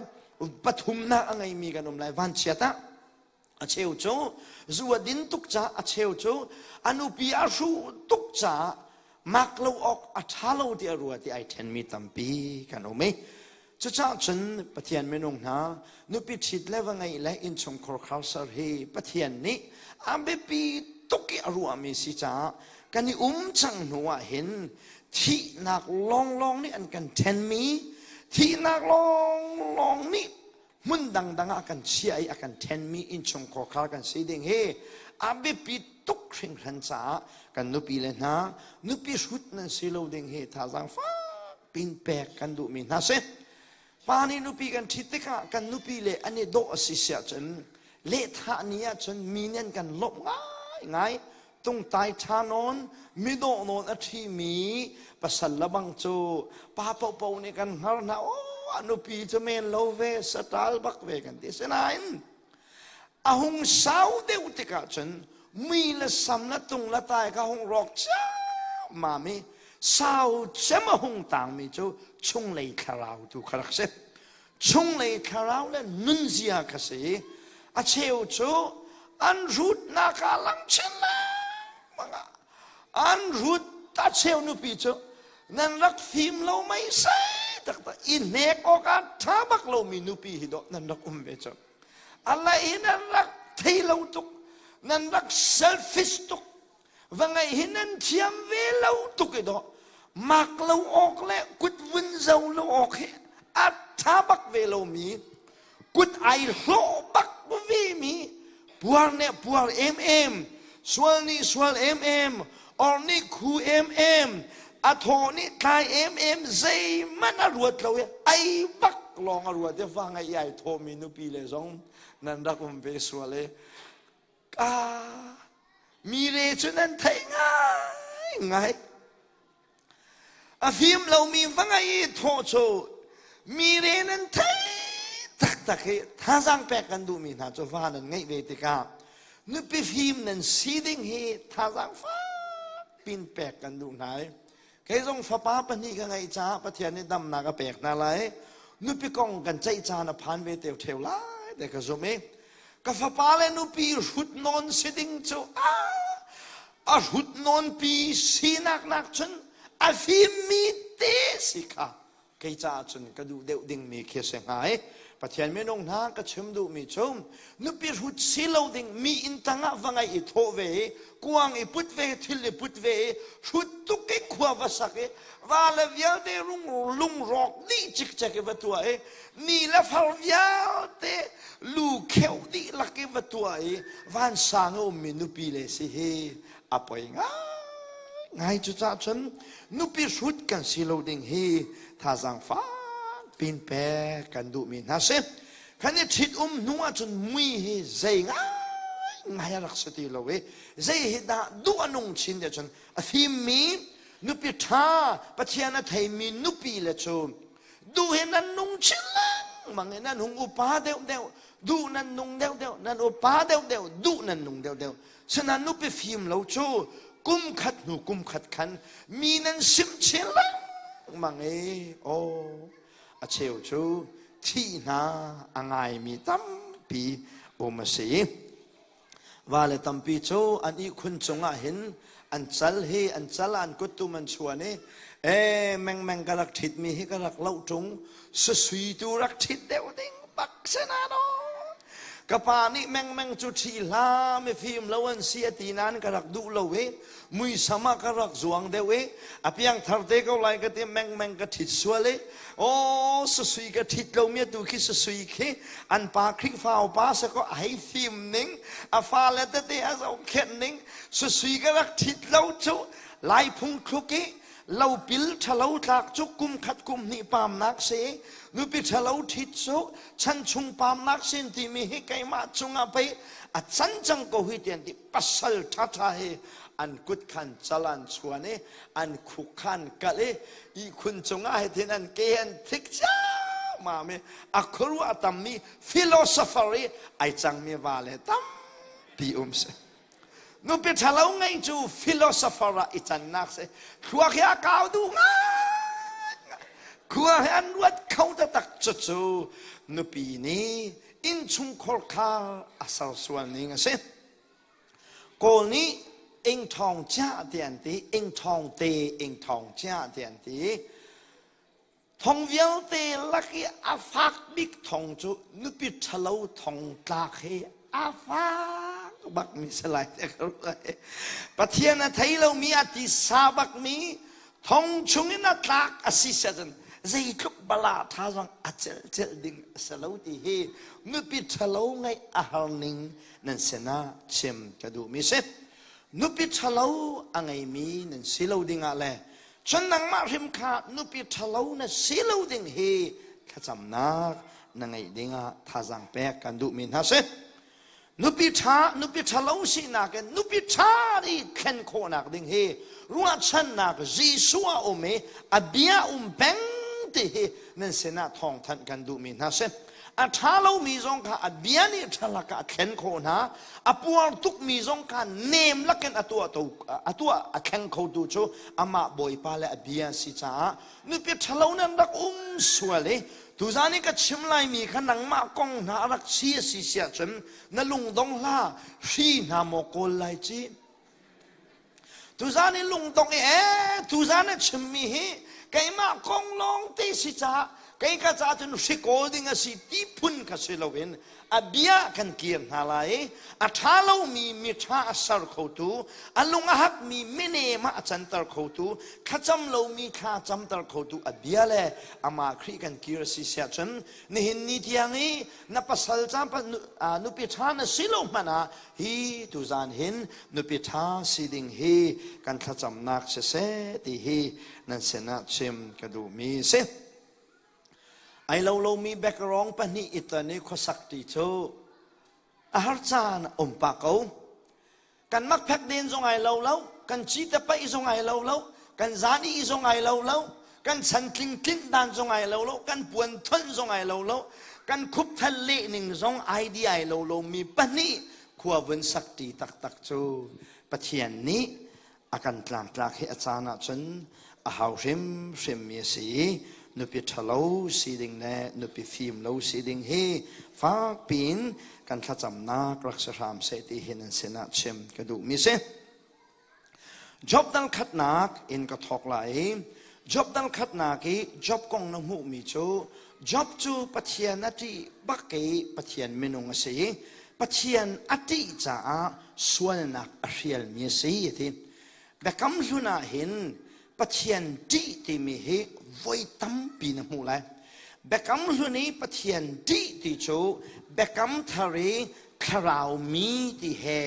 pathumnak a ngeimi kan um lai. Vanchiat ah a cheu cu zu a din tuk caah, a cheu cu a nupi a hruh tuk caah mak lo awk a ṭha lo ti a rua ti ai ṭhenmi tampi kan um i cucaah cun Pathian minung hna nupi ṭhit le va ngeih le innchungkhar khar ser hi Pathian nih a biapi tuk i a ruahmi si caah kan i um cang hnu ah hin thihnak lawnglawng nih an kan ṭhenmi, thihnak lawnglawng nih. Hmun dangdang ah kan chiah i a kan ṭhenmi innchungkhar khar kan si ding hi a biapi tuk hringhran caah kan nupi le hna nupi hrut nan si lo ding hi thazaang fak pin pek kan duhmi hna si. Pa nih nupi kan ṭhit tikah kan nupi le an i dawh a si siah cun lehthah ni ahcun mi nih an kan lawmh ngaingai. Tungtai ṭha nawn midawh nawn a ṭhimi pasal le bang cu pa paohpaoh nih kan hngar hna. Aw, a nupi cu men lo ve, saṭal bak ve kan ti. Sinain a hung sau deuh tikah cun mui le sam le tung le tai kha hung rawk ciammam i sau cem a hung tangmi cu chunglei thlarau tu kha rak si. Chunglei thlarau le nunzia kha si. A cheu cu an rutnak ah lang chin lengmang ah an rut. A cheu nupi cu nan rak fim lo mei sai taktak i hnek awk ah ṭha bak lomi nupi hi dawh nan rak um ve cu. A lei nan rak thei lo tuk, nan rak selfish tuk, va ngeih hi nan thiam ve lo tuk i dawh mak lo awk le kut vun zo lo awk hi a ṭha bak ve lomi, kut ai hlawh bak ve mi, puar ne puar em em, sual nih sual em em, or nih khu em em, a thaw nih tlai em em, zeihmanh a ruat lo i ai bak lawng a ruat i fa ngeih ai thawmi nupi le zong nan rak um ve sual i ka mi re cu nan theih ngai ngai. A fim lomi va ngai i thawh cu mi re nan thei taktak hi. Thazaang pek kan duhmi hna cu va nan ngeih ve tikah nupi fim nan si ding hi thazaang fak pin pek kan duh hna i kei zong fapa pahnih ka ngeih caah Pathian nih damnak a pek hna lai. Nupi kong kan ceih caan a phan ve teu theu lai te ka zumh i ka fapa le nupi hrut nawn si ding cu a a hrut nawn pi sinak nak cun a fimmi te si kha kei caah cun ka duh deuh dingmi khi a si hnga i Pathian minung hna ka chim duhmi cu nupi hrut si lo ding, mi inn tangah va ngai i thawh ve i kuang i put ve, thil i put ve i hrut tuk i khua va sak i va le vialte rung lungrawk dih cikcek i va tuah i ni le far vialte lu kheuh dih lak i va tuah i vansang a ummi nupi le si hi a poi ngai ngai. Cucaah cun nupi hrut kan si lo ding hi thazaang fak pin pek kan duhmi hna si. Kan i ṭhit um hnu ahcun mui hi zei ngai ngai a rak si ti lo i zei hi dah duh a nung chin ti cun a fimmi nupi ṭha, Pathian a theimi nupi le cu duh hi nan nung chin lengmang i nan hung upa deuh deuh duh nan nung deuh deuh, nan upa deuh deuh duh nan nung deuh deuh. Sinain nupi fim lo cu kum khat hnu kum khat khan mi nan simh chin lengmang i aw a cheu cu thih hna a ngaimi tampi um a si. Vale tampi cu an ihkhun cungah hin an cal hi an cal an kuttum an chuan i e mengmeng ka rak ṭhitmi hi ka rak loh ṭung, susui tu rak ṭhit deuh ding bak si na no. Ka pa nih mengmeng cu ṭhi hlah, mifim lo an si a ti nain ka rak duh lo i muisam ah ka rak zuang deuh i a piangthar te ko lai ka ti, mengmeng ka ṭhit sual i aw susui ka ṭhit lomi atu khi susui khi an pa Khrihfa upa sa ko a hei fim ning, a fale tete a zohkhenh ning, susui ka rak ṭhit lo cu lai phung thluk i lopil ṭhalo tlak cu kum khat kum hnih pamnak si, nupi ṭhalo ṭhit cu chan chung pamnak sin timi hi keimah cungah pei a can cang ko hi tian ti pasal ṭhaṭha hi an kut khan cal an chuan i an khuk khan kal i ihkhun cungah hitin an ke an thik ciammam i a khuaruah a tammi philosopher i ai cangmi va le tampi um si. Nupi ṭhalo ngeih cu philosopher ah i cannak si. Thluak hi a kau duh ngai. Khua hi an ruat kho taktak. Cucu nupi nih innchungkhar kha a sersual ning a si. Kawl nih ing ṭhawng chia ti an ti, ing ṭhawng te, ing ṭhawng chia ti an ti. Thong vialte lak i a fak bik thong cu nupi ṭhalo thong tlak hi a fak bakmi si lai te ka ruah. Pathian a thei lomi, a tisa bakmi thong chungin a tlak a si siah cun zeitluk. bala tha zong a celh celh ding a si lo ti hi nupi ṭhalo ngeih a har ning nan sinah chim ka duhmi si. Nupi ṭhalo a ngeimi nan si lo dingah le cun nangmah hrim kha nupi ṭhalo na si lo ding hi thlacamnak na ngeih dingah thazaang pek kan duhmi hna si. Nupi ṭha, nupi ṭhalo sinak in nupi ṭha i thlen khawhnak ding hi ruahchannak Jesuh a um i a bia um peng ti hi nan sinah thawngthanh kan duhmi hna si. A ṭha lomi zong kha a bia nih ṭha lakah a thlen khawh hna. A puar tukmi zong kha nem lakin a tuah to, a tuah a thleng khotu cu amah Bawipa le a bia si caah nupi ṭhalo nan rak um sual i tuzan i ka chim laimi kha nangmah kong hna a rak si a si siah cun na lungdong hlah hri hna maw kawl lai ci tuzan i lungdong i ee tuzan a chimmi hi keimah kong lawng te si caah kei ka ca cun hri kawl ding a si ti phun kha si loin a bia kan kir hna lai i a ṭha lomi miṭha a ser khotu a lung a hakmi minem ah a canter khotu thlacam lomi thla camter khotu a bia le amah Khrih kan kir a si siah cun nihin ni tiang i na pasal ca nupi ṭha na si lo hmanh ah hi tuzan hin nupi ṭha si ding hi kan thlacamnak siseh ti hi nan sinah chim ka duhmi si. Ai lo lomi background pahnih i ton i khuasak ti cu a har caan a um pah ko. Kan makphek den zong ai lo lo, kan cite paih zong ai lo lo, kan zan ih zong ai lo lo, kan chantling tlinh dan zong ai lo lo, kan puan thonh zong ai lo lo, kan khupthal leh ning zong ID ai lo lomi pahnih khua vun sak ti taktak cu Pathian nih a kan tlangtlak hi a caan ahcun a hau hrimhrimmi a si i nupi ṭhalo si ding le nupi fim lo si ding hi fakpi in kan thlacamnak rak si hram seh ti hi nan sinah chim ka duhmi si. Job dal khatnak in ka thawk lai i Job dal khatnak i Job kong na hmuhmi cu Job cu Pathian a ṭih bak i Pathian minung a si i Pathian a ṭih caah sualnak a hrialmi a si a ti. Biakam hlun ah hin Pathian ṭih timi hi voi tampi na hmuh lai. Biakam hlun i Pathian ṭih ti cu biakam thar i thlarau mi ti he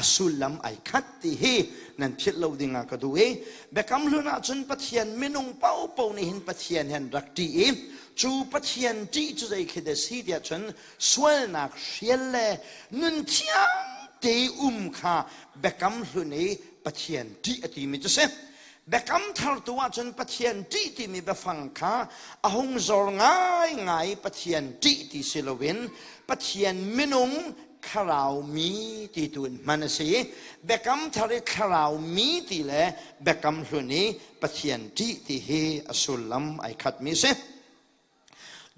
a sullam ai khat ti hi nan philh lo ding ah ka duh i biakam hlun ah cun Pathian minung paohpaoh nih hin Pathian he an rak ṭih i cu Pathian ṭih cu zei khi dah si tiah cun sualnak hrial le nun thiang te um kha biakam hlun i Pathian ṭih a timi cu si. Biakam thar tu ahcun Pathian ṭih timi biafang kha a hung zor ngaingai Pathian ṭih ti si loin Pathian minung thlarau mi ti tu in hman a si i biakam thar i thlarau mi ti le biakam hlun i Pathian ṭih ti hi a sullam ai khatmi a si.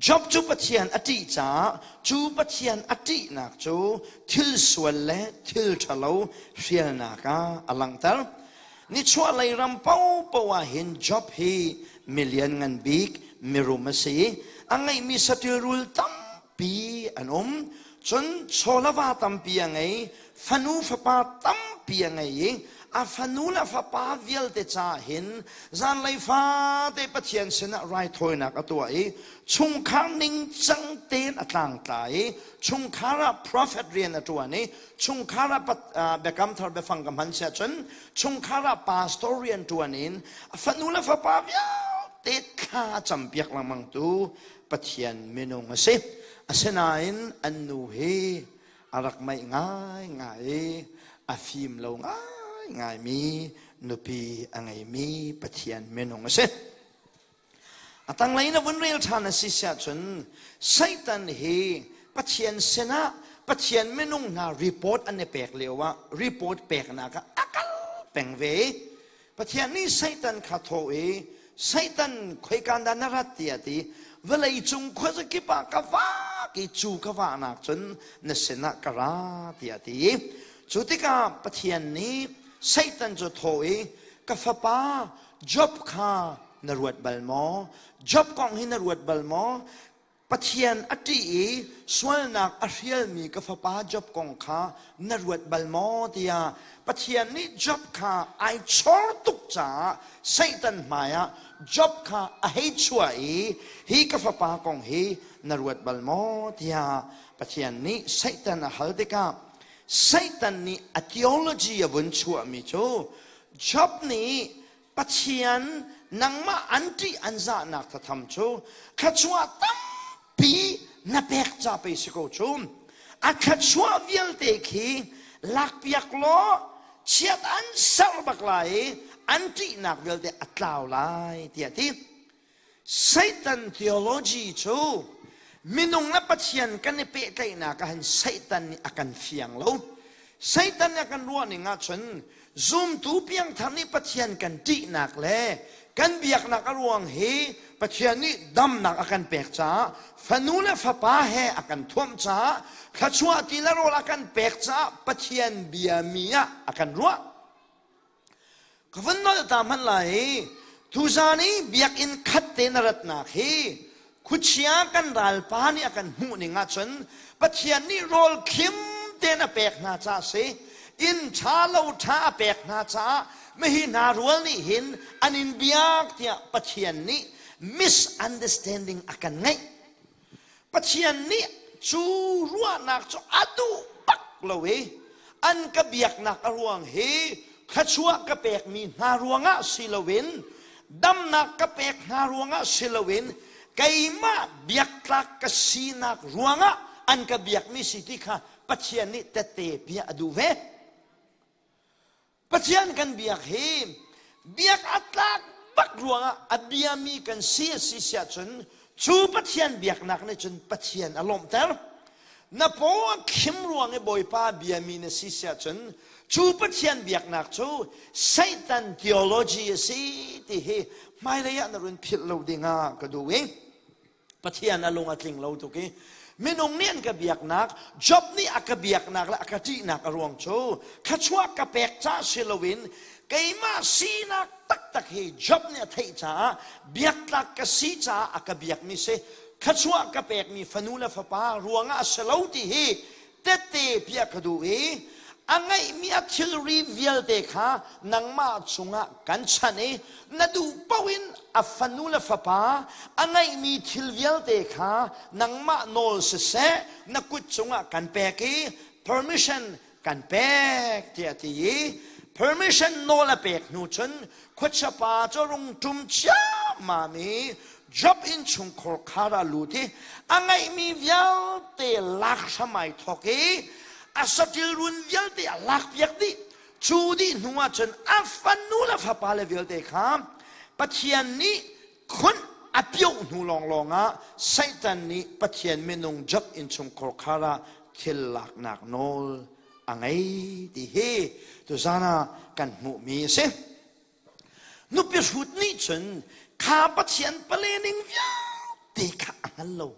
Job cu Pathian a ṭih caah cu Pathian a ṭihnak cu thil sual le thil ṭhalo hrialnak ah a langhter. Nichuahlei ram paohpaoh ah hin Job hi milian ngan bik mirum a si i a ngeihmi saṭil rul tampi an um. Cun chawlava tampi a ngei, fanu fapa tampi a ngei i a fanu le fapa vialte caah hin zanlei fate Pathian sinah raithawinak a tuah i chungkhar ningcang tein a tlangtla i chungkhar ah prophet rian a ṭuan i chungkhar ah biakam thar biafang ka hman siah cun chungkhar ah pastor rian ṭuan in a fanu le fapa vialte thla campiak lengmang tu Pathian minung a si. Asinain an nu hi a rak maih ngaingai i a fim lo ngaingaimi nupi a ngeimi Pathian minung a si. A tanglei na vun rel ṭhan a si siah cun Satan hi Pathian sinah Pathian minung hna report an i pek lio ah report peknak ah a kal peng ve. Pathian nih Satan kha thawh i Satan khoikan dah na rat tiah ti vawlei cung khuazakip ah ka vak i cu ka vahnak cun na sinah ka ra tiah ti cu tikah Pathian nih Satan cu thawh i ka fapa Job kha na ruat bal maw Job kong hi na ruat bal maw? Pathian a ṭih i sualnak a hrialmi ka fapa Job kong kha na ruat bal maw tiah Pathian nih Job kha ai chor tuk caah Satan hmaiah Job kha a hei chuah i hi ka fapa kong hi na ruat bal maw tiah Pathian nih Satan a hal tikah Satan nih a theology a vun chuahmi cu Job nih Pathian nangmah an ṭih an zahnak thatham cu thluachuah tampi na pek ca pei si ko cu. A thluachuah vialte khi lakpiak law chiat an serh bak lai i an ṭihnak vialte a tlau lai tiah a ti. Satan theology cu minung le Pathian kan i pehtlaihnak ah hin Satan nih a kan fiang lo. Satan nih a kan ruah ning ahcun zumtu piangthar nih Pathian kan ṭihnak le kan biaknak a ruang hi Pathian nih damnak a kan pek caah fanu le fapa he a kan thuamh caah thluachuah ti le rawl a kan pek caah Pathian biami ah a kan ruah. Ka vun nolh ta hmanh lai i tuzan i biakinn khat te na ratnak hi khuachia kan ralpa nih a kan hmuh ning ahcun Pathian nih rawl khim tein a pek hna caah si inn ṭha lo ṭha a pek hna caah mihi hna rual nih hin an in biak tiah Pathian nih misunderstanding a kan ngeih. Pathian nih cu ruahnak cu a duh bak lo i an ka biaknak a ruang hi thluachuah ka pekmi hna ruangah si loin damnak ka pek hna ruangah si loin keimah biaktlak ka sinak ruangah an ka biakmi si ti kha Pathian nih tette bia a duh ve. Pathian kan biak hi biak a tlak bak ruangah a biami kan si a si siah cun cu Pathian biaknak nih cun Pathian a lawmhter. Na paw a khim ruang i Bawipa biami na si siah cun cu Pathian biaknak cu Satan theology a si ti hi hmailei ah na run philh lo dingah ka duh i Pathian a lung a tling lo tuk i minung nih an ka biaknak Job nih a ka biaknak le a ka ṭihnak a ruang cu thluachuah ka pek ca si loin keimah sinak taktak hi Job nih a theih caah biaktlak ka si caah a ka biakmi si thluachuah ka pekmi fanu le fapa ruangah a si lo ti hi tette piah ka duh i a ngeihmi a thilri vialte kha nangmah chungah kan chanh i na duh paoh in a fanu le fapa a ngeihmi thil vialte kha nangmah nawl siseh na kut cungah kan pek i permission kan pek tiah ti i permission nawl a pek hnu cun khuachia pa cu rung ṭum ciammam i Job innchungkhar khar ah lut i a ngeihmi vialte lak hram ai thawk i a saṭil run vialte a lakpiak dih. Cu dih hnu ah cun a fanu le fapale vialte kha Pathian nih khunh a pioh hnu lawnglawng ah Satan nih Pathian minung Job innchungkhar khar ah thil laknak nawl a ngei ti hi tuzan ah kan hmuhmi a si. Nupi hrut nih cun kha Pathian pale ning vialte kha a hngal lo.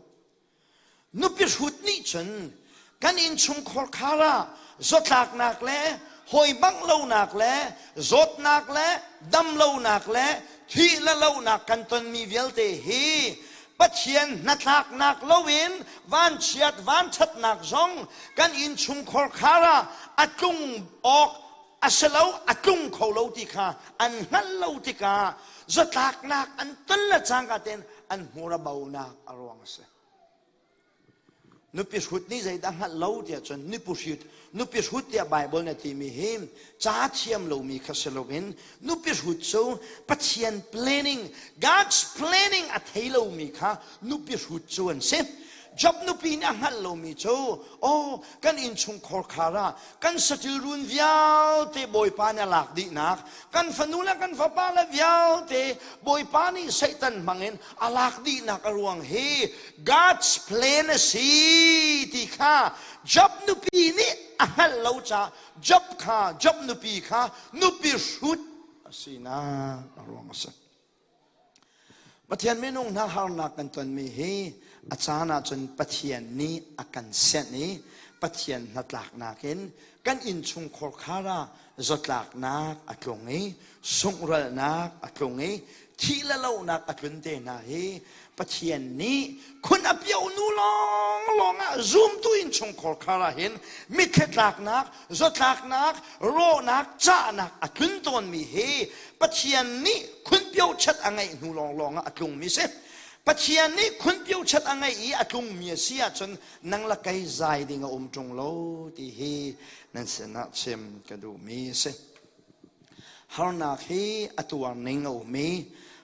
Nupi hrut nih cun kan innchungkhar khar ah zawtlaknak le hawi bangh lonak le zawtnak le damlonak le thih le lonak kan tonmi vialte hi Pathian hnatlaknak loin vanchiat vanṭhatnak zong kan innchungkhar khar ah a tlung awk a si lo a tlung kho lo ti kha an hngalh lo tikah zatlaknak an ton le cangka tein an hmur a bonak a ruang a si nupi hrut nih zeidah hngalh lo tiah cun nupi hrut nupi hrut tiah Bible nih a timi hi ca thiam lomi kha si loin nupi hrut cu Pathian planning God's planning a thei lomi kha nupi hrut cu an si Job nupi nih a hngalh lomi cu oh kan innchungkhar khar ah kan saṭil run vialte Bawipa nih a lak dihnak kan fanu le kan fapa le vialte Bawipa nih Satan hmangin a lak dihnak a ruang hi God's plan a si ti kha Job nupi nih a hngalh lo caah Job kha Job nupi kha nupi hrut a sinak a ruang a si. Pathian minung hna harnak kan tonmi hi a caan ahcun Pathian nih a kan senh i Pathian hnatlaknak in kan innchungkhar khar ah zatlaknak a tlung i sunghralnak a tlung i thih le lohnak a tlun te hna hi Pathian nih khun a pio nu lawng lawng ah zumtu innchungkhar khar ah hin mitthli tlaknak zatlaknak rawhnak cahnak a tlun tawnmi hi Pathian nih khun pio chat a ngeih hnu lawng lawng ah a tlungmi si. Pathian nih khun pio chat a ngeih i a tlungmi a si ahcun nang la kei zai ding a um ṭung lo ti hi nan sinah chim ka duhmi a si. Harnak hi a tuar ning a um i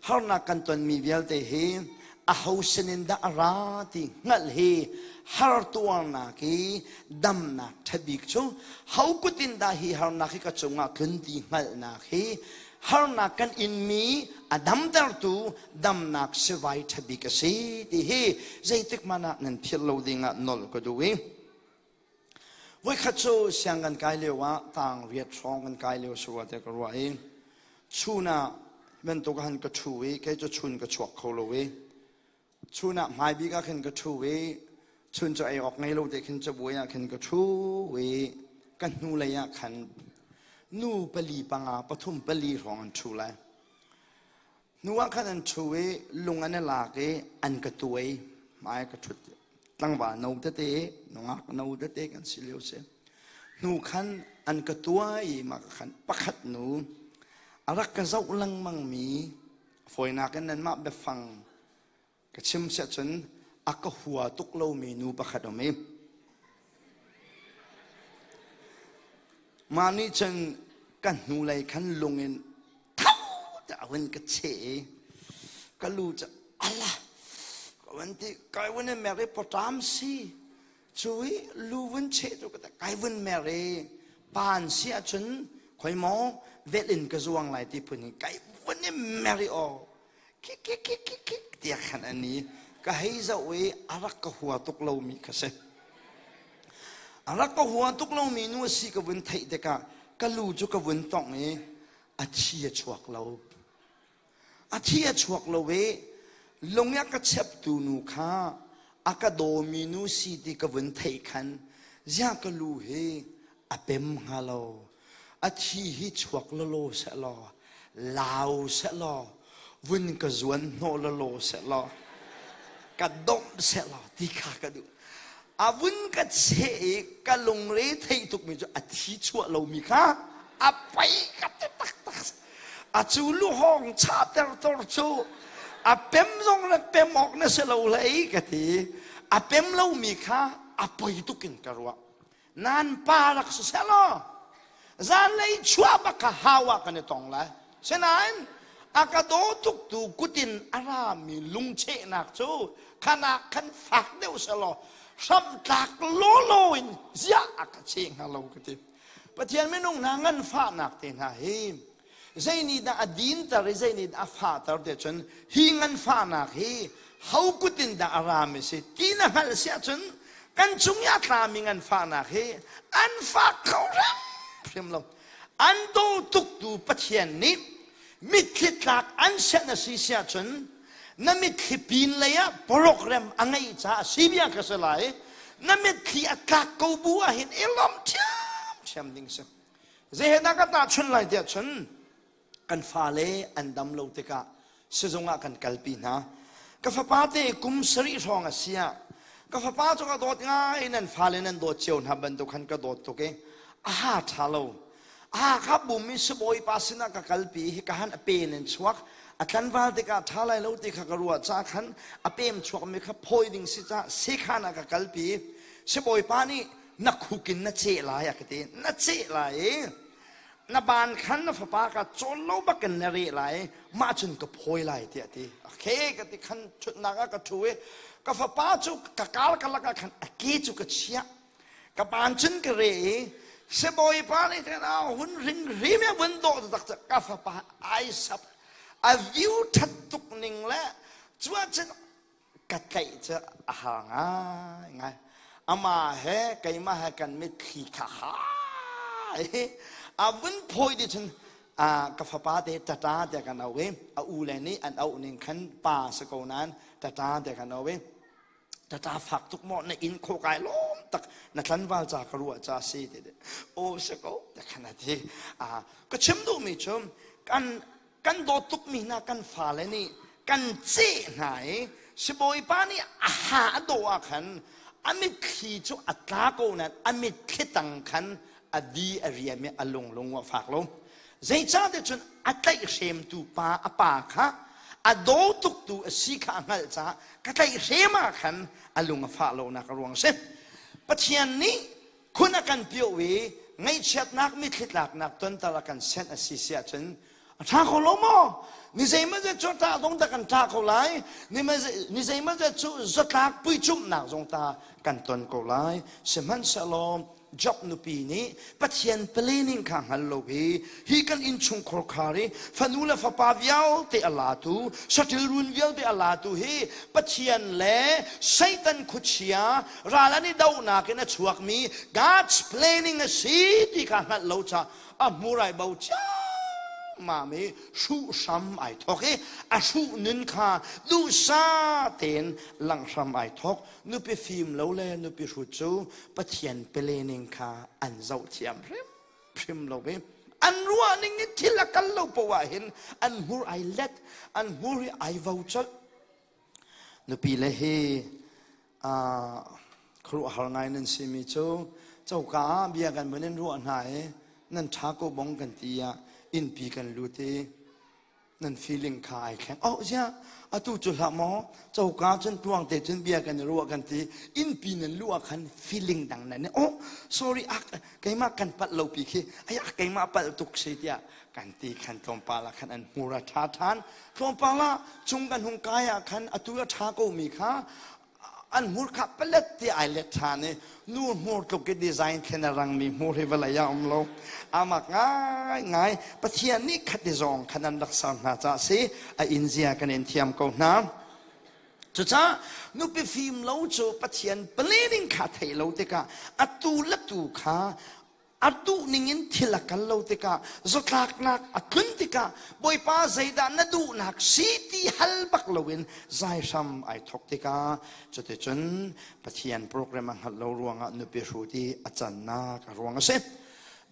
harnak kan tonmi vialte hi aho sinin dah a ra ti hngalh hi har tuarnak i damnak ṭhabik cu ho kut in dah hi harnak hi ka cungah tlun ti hngalhnak hi harnak kan inmi a damtertu damnak sivai ṭhabik a si ti hi zeitik hmanh ah nan philh lo dingah nolh ka duh i Voikhat cu siang kan kai lio ah tang riat hrawng kan kai lio si rua tiah ka ruah i chun ah bantuk han ka ṭhu i kei cu chun ka chuak kho lo i chun ah hmai bik ah khin ka ṭhu i chun cu ei awk ngei lo te khin cabuai ah khin ka ṭhu i ka hnulei ah khan nu pali panga pathum pali hrawng an ṭhu lai. Hnu ah khan an ṭhu i lung an i lak i an ka tuai. Hmai ka ṭhut. Tlangval no tete, nungak no tete kan si lio si. Hnu khan an ka tuai i mah khan pakhat nu a rak ka zoh lengmang mi fawinak in nanmah biafang Ka chim siah cun a ka hua tuk lomi nu pakhat um i mah nih cun ka hnulei khan lung in tho tiah a hun ka cheh i ka lu cu ala ka vun ti kai vun in mer i pawṭam si cu i lu vun cheh cu ka kai vun mer i pan si ahcun khoi maw velh in ka zuang lai ti phun in kai vun i mer i aw kik kik kik kik kik tiah khan an i ka hei zoh i a rak ka hua tuk lomi kha si a rak ka hua tuk lomi nu a si ka vun theih tikah ka lu cu ka vun tongh i a thi a chuak lo a thi a chuak lo i lung a ka cheptu nu kha a ka dawmi nu si ti ka vun theih khan ziah ka lu hi a pem hnga lo a thi hi chuak lawlaw sehlaw lau sehlaw vun ka zuan hnawh lawlaw sehlaw ka domh sehlaw ti kha ka duh a vun ka cheh i ka lungre theih tukmi cu a thi chuah lomi kha a pei ka ti taktak a cu luhawng chahter tor cu a pem zong le pem awk na si lo hlei ka ti a pem lomi kha a poi tuk in ka ruah Nan pa rak si seh law zanlei chuah bak kha hau ah kan i tong lai. Sinain a ka daw tuktu kutin a rami lungchehnak cu khanak khan fak deuh seh law hramtlak lawlaw in ziah a ka cheh hnga lo ka ti. Pathian minung hna nganfahnak te hna hi zei nih dah a dinter i zei nih dah a fahter te cun hi nganfahnak hi ho kut in dah a rami si ti na hngalh si ahcun kan cung i a tlami nganfahnak hi an fak kho hrimhrim lo an daw tuktu Pathian nih mitthli tlak an sianh a si si ahcun na mitthli pin lei ah program a ngeih caah si bia ka si lai na mitthli a tlak ko bu ah hin i lawm ṭhiamṭhiam ding si Zei he dah ka tahchunh lai tiah cun kan fale an dam lo tikah sizung ah kan kalpi hna. Ka fapa te kum sarih hrawng a si ah ka fapa cu ka dawt ngai nan fale nan dawt cio hna bantuk khan ka dawt tuk i a ha ṭha lo. A ha kha bum i sibawipa sinah ka kalpi hi ka han a pen in chuak a tlanval tikah ṭha lai lo ti kha ka ruah ca khan a pem chuakmi kha phawi ding si ca sekhan ah ka kalpi sibawipa nih na khuk in na ceh lai a ka ti na ceh lai i na ban khan na fapa ka cawl lo bakin na reh lai mah cun ka phawi lai tiah ti okay ka ti khan thutnak ah ka thu i ka fapa cu ka kar ka lak ah khan a ke cu ka chiah ka ban cun ka re i sibawipa nih khan a hun ring rim e vun dawh tak ka fapa ai sap a view that tuk ning le cuah cun ka tlaih cu a har ngaingai amah he keimah he kan mitthli kha hai a vun phawi dih cun ka fapa te tata tiah kan auh i a u le nih an auh ning khan pa si ko nain tata tiah kan auh i tata fak tuk maw na inn khawh kai lawm. taktak na tlanval ca ka ruah ca si ti o si ko te khan a ti. Ka chim duhmi cu kan kan dawt tukmi hna kan fale nih kan ceh hna i sibawipa nih a ha a dawh ah khan a mitthli cu a tla ko nain a mitthli tang khan a di a riam i a lung lung a fak lo. Zeicahtiah cun a tlaihhremtu pa a pa kha a daw tuktu a si kha a hngalh caah ka tlaihhrem ah khan a lung a fah lonak a ruang a si. Pathian nih khun a kan pioh i ngaihchiatnak mitthli tlaknak tonter a kan senh a si si ahcun a ṭha kho lo maw? Ni zeimawzat cu ṭah zong ta kan ṭah ko lai, ni zeimawzat cu zatlak puicumhnak zong ta kan ton ko lai. Sihmanhsehlaw Job nupi nih Pathian planning kha hngal lo i hi kan innchungkhar khar i fanu le fapa vialte a latu saṭil run vialte a latu hi Pathian le Satan khuachia ral an i dohnak in a chuakmi God's planning a si ti kha hngalh lo caah a hmurai bo ciammam i hruh hram ai thawk i a hruh nun kha duhsah tein langh hram ai thawk. Nupi fim lo le nupi hrut cu Pathian planning kha an zoh thiam hrimhrim lo i an ruah ning in thil a kal lo poah ah hin an hmur ai let, an hmur hi ai vo colh. Nupi le hi khuaruahhar ngai nan simi cu coka ah bia kan vun in ruah hna i nan ṭha ko bong kan ti ah innpi kan lut i nan feeling kha ai thleng. Oh ziah, atu cu hlah maw coka cun tuang te cun bia kan i ruah kan ti, innpi nan luh ah khan feeling dang nan i oh sorry, ah keimah kan palh lo pi khi ai ah keimah palh tuk si tiah kan ti khan tlawmpal ah khan an hmur a ṭha ṭhan. Tlawmpal ah cung kan hung kai ah khan atu a ṭha ko mi kha an hmur kha palet ti ai let ṭhan i nu hmur tluk i design thlen a rangmi hmur hi vawlei ah um lo. Amak ngai ngai Pathian nih khat i zawng khan an rak ser hna caah si a inn zia kan in thiam ko hna. Cucaah nupi fim lo cu Pathian planning kha thei lo tikah atu le tu kha a duh ningin thil a kal lo tikah, zatlaknak a tlun tikah Bawipa zeidah na duhnak si ti hal bak loin zai hram ai thok tikah cuticun Pathian program a hngalh lo ruangah nupi hrut i a cannak a ruang a si.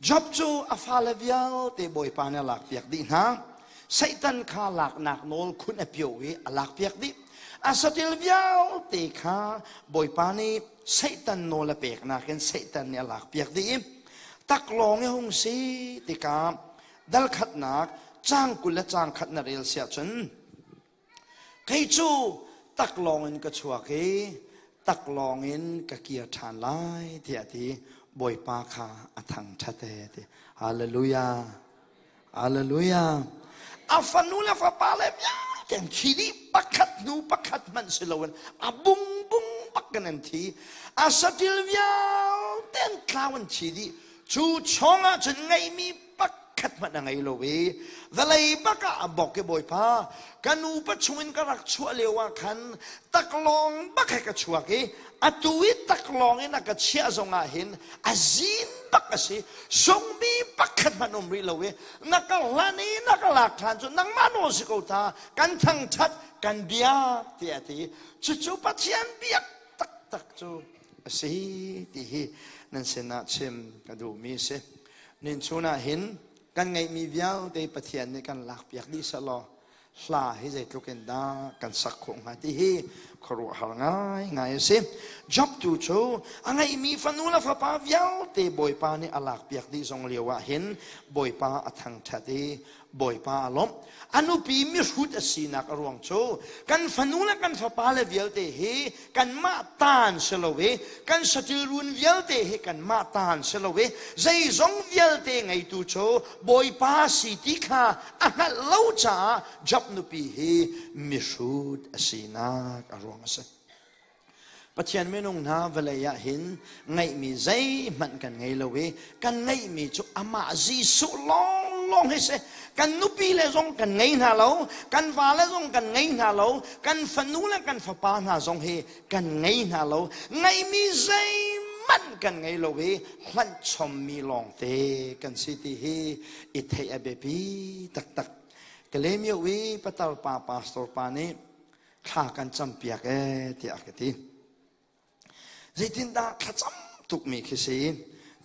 Job cu a fale vialte Bawipa nih a lakpiak dih hna. Satan kha laknak nawl khun a pio i a lakpiak dih. A satil vialte kha Bawipa nih Satan nawl a peknak in Satan nih a lakpiak dih i taklawng i hung si tikah dal khatnak caang 20 le caang khat na rel siah cun kei cu taklawng in ka chuak i taklawng in ka kir ṭhan lai tiah ti Bawipa kha a thangṭhat e ti. Hallelujah. Hallelujah. A fanu le fapa le vialte an thi dih, pakhat hnu pakhat hmanh si loin a bung bung bak kan an thi. A satil vialte an tlau, an thi dih. Cu chong ah cun ngeihmi pakhat hmanh a ngei lo i vawlei bak ah a bok i Bawipa ka nupa chungin ka rak chuah lio ah khan taklawng bak he ka chuak i atu i taklawng in a ka chiah zong ah hin a zin bak a si, sungmi pakhat hmanh um rih lo i na ka hlan i na ka lak ṭhan cu nangmah nawl si ko ta, kan thangṭhat kan biak tiah a ti. Cucu Pathian biak taktak cu a si ti hi nan sinah chim ka duhmi a si. Nin chun ah hin kan ngeihmi vialte Pathian nih kan lakpiak dih sehlaw hla hi zeitluk in dah kan sak khawh hnga ti hi khuaruahhar ngai ngai a si. Job tu cu a ngeihmi fanu le fapa vialte Bawipa nih a lakpiak dih zong lio ah hin Bawipa a thangṭhat i Bawipa a lawmh. A nupi mihrut a sinak a ruang cu kan fanu le kan fapa le vialte hi kanmah taan si lo i kan saṭil run vialte hi kanmah taan si lo i zeizong vialte ngeitu cu Bawipa si ti kha a hngalh lo caah Job nupi hi mihrut a sinak a ruang a si. Pathian minung hna, vawlei ah hin ngeihmi zeihmanh kan ngei lo i kan ngeihmi cu amah Jesuh lawnglawng hi si. Kan nupi le zong kan ngei hna lo, kan vale zong kan ngei hna lo, kan fanu le kan fapa hna zong hi kan ngei hna lo. Ngeihmi zeihmanh kan ngei lo i hlanh chommi lawngte kan si ti hi i theih a biapi taktak. Kalemyo i patar pa pastor pa nih thla kan campiak ee tiah a ka ti. Zeitindah thlacam tukmi khi si.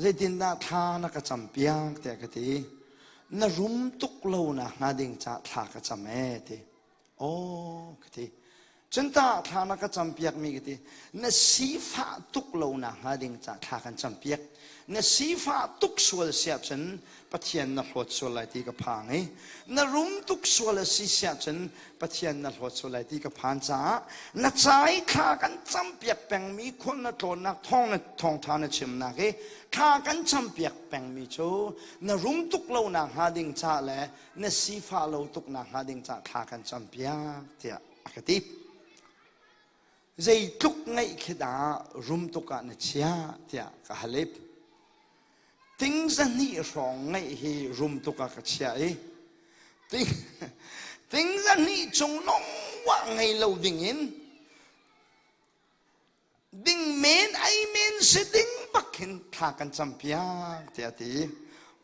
Zeitindah thla na ka cam piak tiah ka ti. Na rum tuk lo nak hnga ding ca thla ka cam ee ti. Aw ka ti. Cun tah thla na ka campiak mi ka ti. Na sifah tuk lo nak hnga ding ca thla kan campiak. Na sifah tuk sual siah cun Pathian na hlawt sual lai ti ka phang i na rum tuk sual a si siah cun Pathian na hlawt sual lai ti ka phan caah na ca i thla kan campiak pengmi khual na tlawnnak thawng na thawngtha na chimnak i thla kan campiak pengmi cu na rum tuk lo nak hnga ding ca le na sifah lo tuk nak hnga ding ca thla kan campiak tiah a ka ti. Zeitluk ngaih khi dah rum tuk ah na chia tiah ka hal i ting zahnih hrawng ngaih hi rum tuk ah ka chia i ting ting zahnih cung longwah ngei lo ding in ding men ai men si ding bak hin thla kan cam piak tiah ti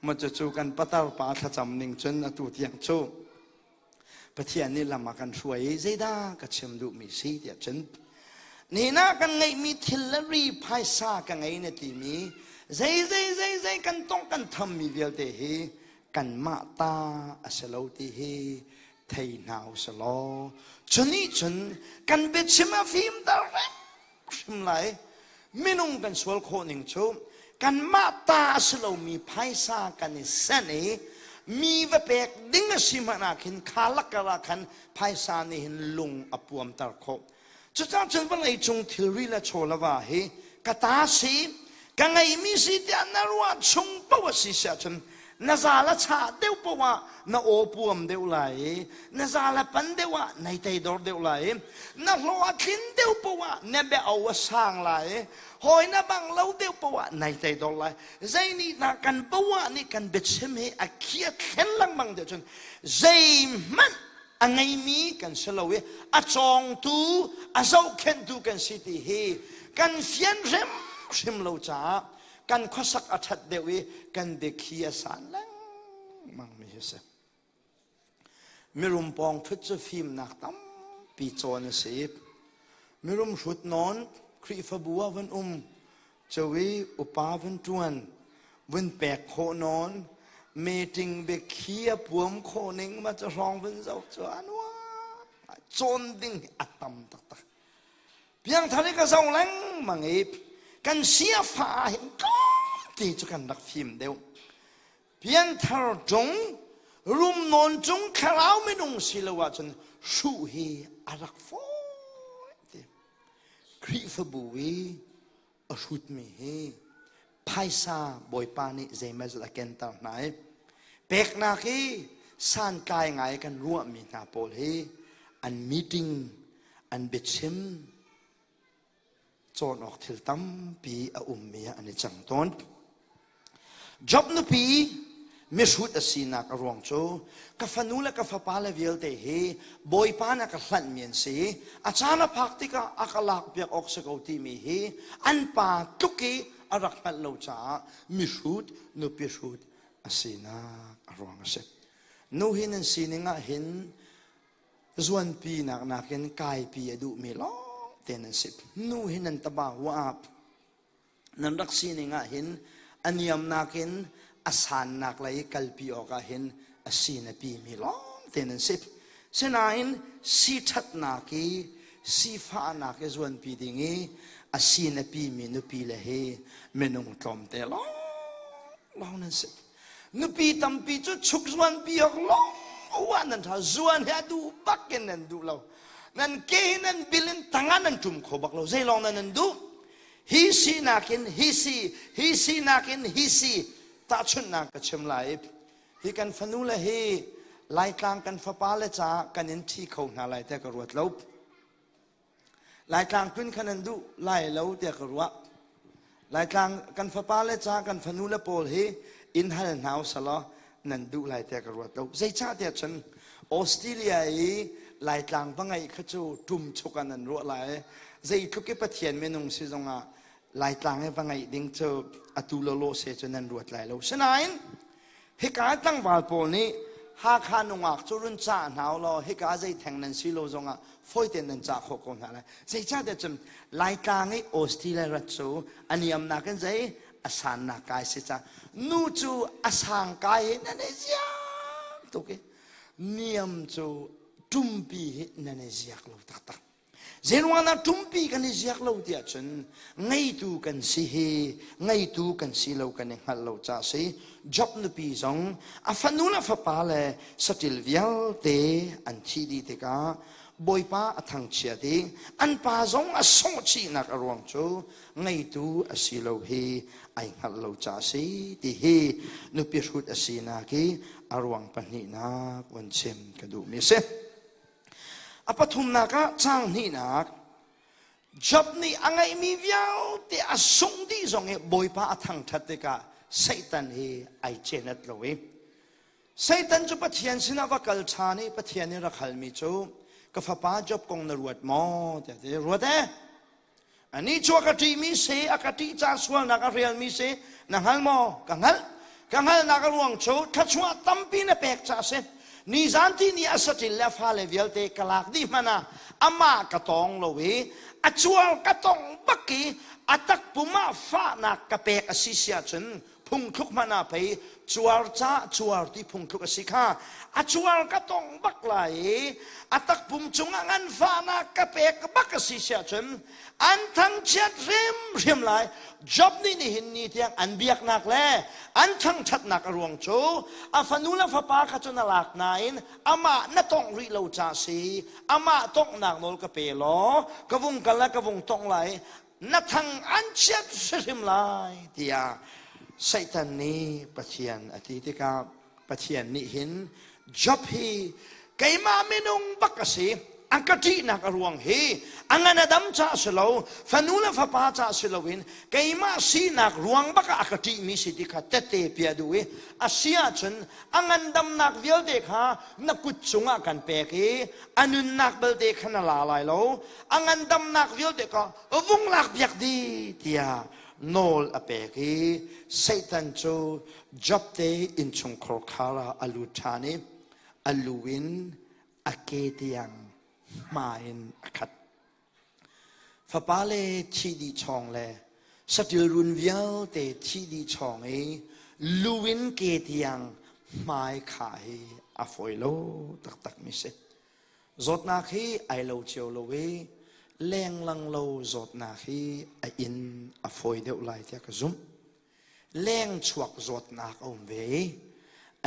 ma cu kan patar pa thlacam ning cun atu tiang cu Pathian nih lam a kan hruai i zeidah ka chim duhmi si tiah cun nina kan ngeihmi thil le ri phaisa ka ngei na timi zei zei zei zei kan tong kan thammi vialte hi kanmah ta a si lo ti hi thei hna u si law cu nih cun kan biachim a fimter hrim lai. Minung kan sual khawh ning cu kanmah ta a si lomi phaisa kan i senh i mi va pek ding a si hmanh ah khin kha lakar ah khan phaisa nih hin lung a puamter khawh. Cucaah cun vawlei cung thilri le chaw le va hi ka ta si ka ngeimi si tiah na ruah chung paoh a si si ahcun na zal a chah deuh paoh ah na aw puam deuh lai i na zal a pan deuh ah nai teidor deuh lai i na hlawh a tlin deuh paoh ah na bia o a sang lai i hawi na bang lo deuh paoh ah nai teidor lai. Zei nih dah kan poah nih kan biachim hi a khi a thlen lengmang deuh cun zeihmanh a ngeimi kan si lo i a cawngtu a zohkhenhtu kan si ti hi kan fian hrimhrim lo caah kan khuasak a ṭhat deuh i kan biakhi a san lengmang mi hi si. Mirum pawng ṭhut cu fimnak tampi cawn a si. Mirum hrut nawn Khrihfabu ah van um cawi upa vun ṭuan vun pek khawh nawn meeting biakhi a puam khawh ning ma cu hrawng vun zoh cu a nuam cawn ding hi a tam taktak. Piangthar i ka zo lengmang i kan siafa ah hin tlawmte cu kan rak fim deuh. Piangthar cung rum nawn cung thlarau minung si lo ahcun hruh hi a rak fawi te. Khrihfabu i a hrutmi hi phaisa Bawipa nih zeimazat a kenter hna i peknak hi santlai ngai kan ruahmi hna pawl hi an meeting an biachim cawn awk thil tampi a ummi ah an i cang tawn. Job nupi mihrut a sinak a ruang cu ka fanu le ka fapa le vialte hi Bawipa na ka hlanhmi an si. A caan a phak tikah a ka lakpiak awk si ko timi hi an pa tluk i a rak hngalh lo caah mihrut nupi hrut a sinak a ruang a si. Nu hi nan sining ah hin zuanpi nak nakin kaipi a duhmi lawng te nan si. Nu hi nan taba huap nan rak sining ah hin a niamnak in a sannak lei kalpi awk ah hin a sin a pimi lawng te nan si. Sinain si ṭhatnak i sifahnak i zuanpi ding i a sin a pimi nupi le hi minung tlawmte lawng lawng nan si. Nupi tampi cu chuk zuanpi awk lawng uah nan ṭha zuan hi a duh bak in nan duh lo. Nan ke hi nan bil in tangah nan ṭum kho bak lo. Zei lawng nan duh? Hi sinak in hi si, hi sinak in hi si. Tahchunhnak ka chim lai. Hi kan fanu le hi Laitlang kan fapa le caah kan in ṭhi kho hna lai tiah ka ruat lo. Laitlang tun khan an duh lai lo tiah ka ruah. Laitlang kan fapa le ca kan fanu le pawl hi in hal hna usalaw nan duh lai tiah ka ruat lo. Zeicah tiah cun Australia i Laitlang va ngeih kha cu ṭumchuk ah nan ruah lai. Zeitluk i Pathian minung si zongah Laitlang i va ngeih ding cu atu lawlaw se cu nan ruat lai lo. Sinain hika tlangval pawl nih Hakha nungak cu run cah hna u law hika zei theng nan si lo zongah fawi tein nan cah khawh ko hna lai. Zeicahtiah cun Laitlang i Australia rat cu a niamnak in zei a sannak kai si ca nu cu a sang kai hi nan i ziak tuk i niam cu ṭumpi hi nan i ziak lo taktak. Zeiruangah ṭumpi kan i ziak lo tiah cun ngeitu kan si hi ngeitu kan si lo kan i hngalh lo ca si. Job nupi zong a fanu le fapa le saṭil vialte an thih dih tikah Bawipa a thangchiat i an pa zong a sawhchihnak a ruang cu ngeitu a si lo hi ai hngalh lo ca si ti hi nupi hrut a sinak i a ruang pahnihnak von chim ka duhmi a si. A pathumnak ah caang hnihnak Job nih a ngeihmi vialte a sungh dih zong i Bawipa a thangṭhat tikah Satan hi ai cenat lo i Satan cu Pathian sinah va kal ṭhan i Pathian nih rak halmi cu ka fapa Job kong na ruat maw tiah ti ruat eh Anih cu a ka ṭihmi si, a ka ṭih ca sualnak a rialmi si, na hngal maw? Ka hngalh. Ka hngalhnak a ruang cu thluachuah tampi na pek ca a si. Nizan ti ni a saṭil le a fale vialte ka lak dih hmanh ah amah ka tawng lo i a cuar ka tongh bak i a takpum ah fahnak ka pek a si si ahcun phungthluk hmanh ah pei cuar ca cuar ti phungthluk a si kha a cuar ka tong bak lai i a takpum cungah nganfahnak ka pek bak a si siah cun an thangchiat hrimhrim lai. Job nih nihin ni tiang an biaknak le an thangṭhatnak a ruang cu a fanu le fapa kha cu na lak nain amah na tongh rih lo ca si. Amah tonghnak nawl ka pe law ka vung kal la ka vung tongh lai, na thang an chiat hrimhrim lai tiah Satan nih Pathian a ti tikah Pathian nih hin Job hi keimah minung bak a si, a ka ṭihnak a ruang hi a ngan a dam ca si lo, fanu le fapa ca si loin keimah sinak ruang bak ah a ka ṭihmi si ti kha tette pia duh i a si ahcun a ngandamnak vialte kha na kut cungah kan pek i a nunnak belte kha na la lai lo, a ngandamnak vialte kha vung lak piak dih tiah nawl a pek i Satan cu Job te innchungkhar khar ah a lut ṭhan i a lu in a ke tiang hma in a khat. Fapa le thi dih chawng le saṭil run vialte thi dih chawng i lu in ke tiang hmai khah hi a fawi lo taktakmi si. Zawtnak hi ai lo cio lo i lenglang lo zawtnak hi a inn a fawi deuh lai tiah ka zumh. Leng chuak zawtnak a um ve i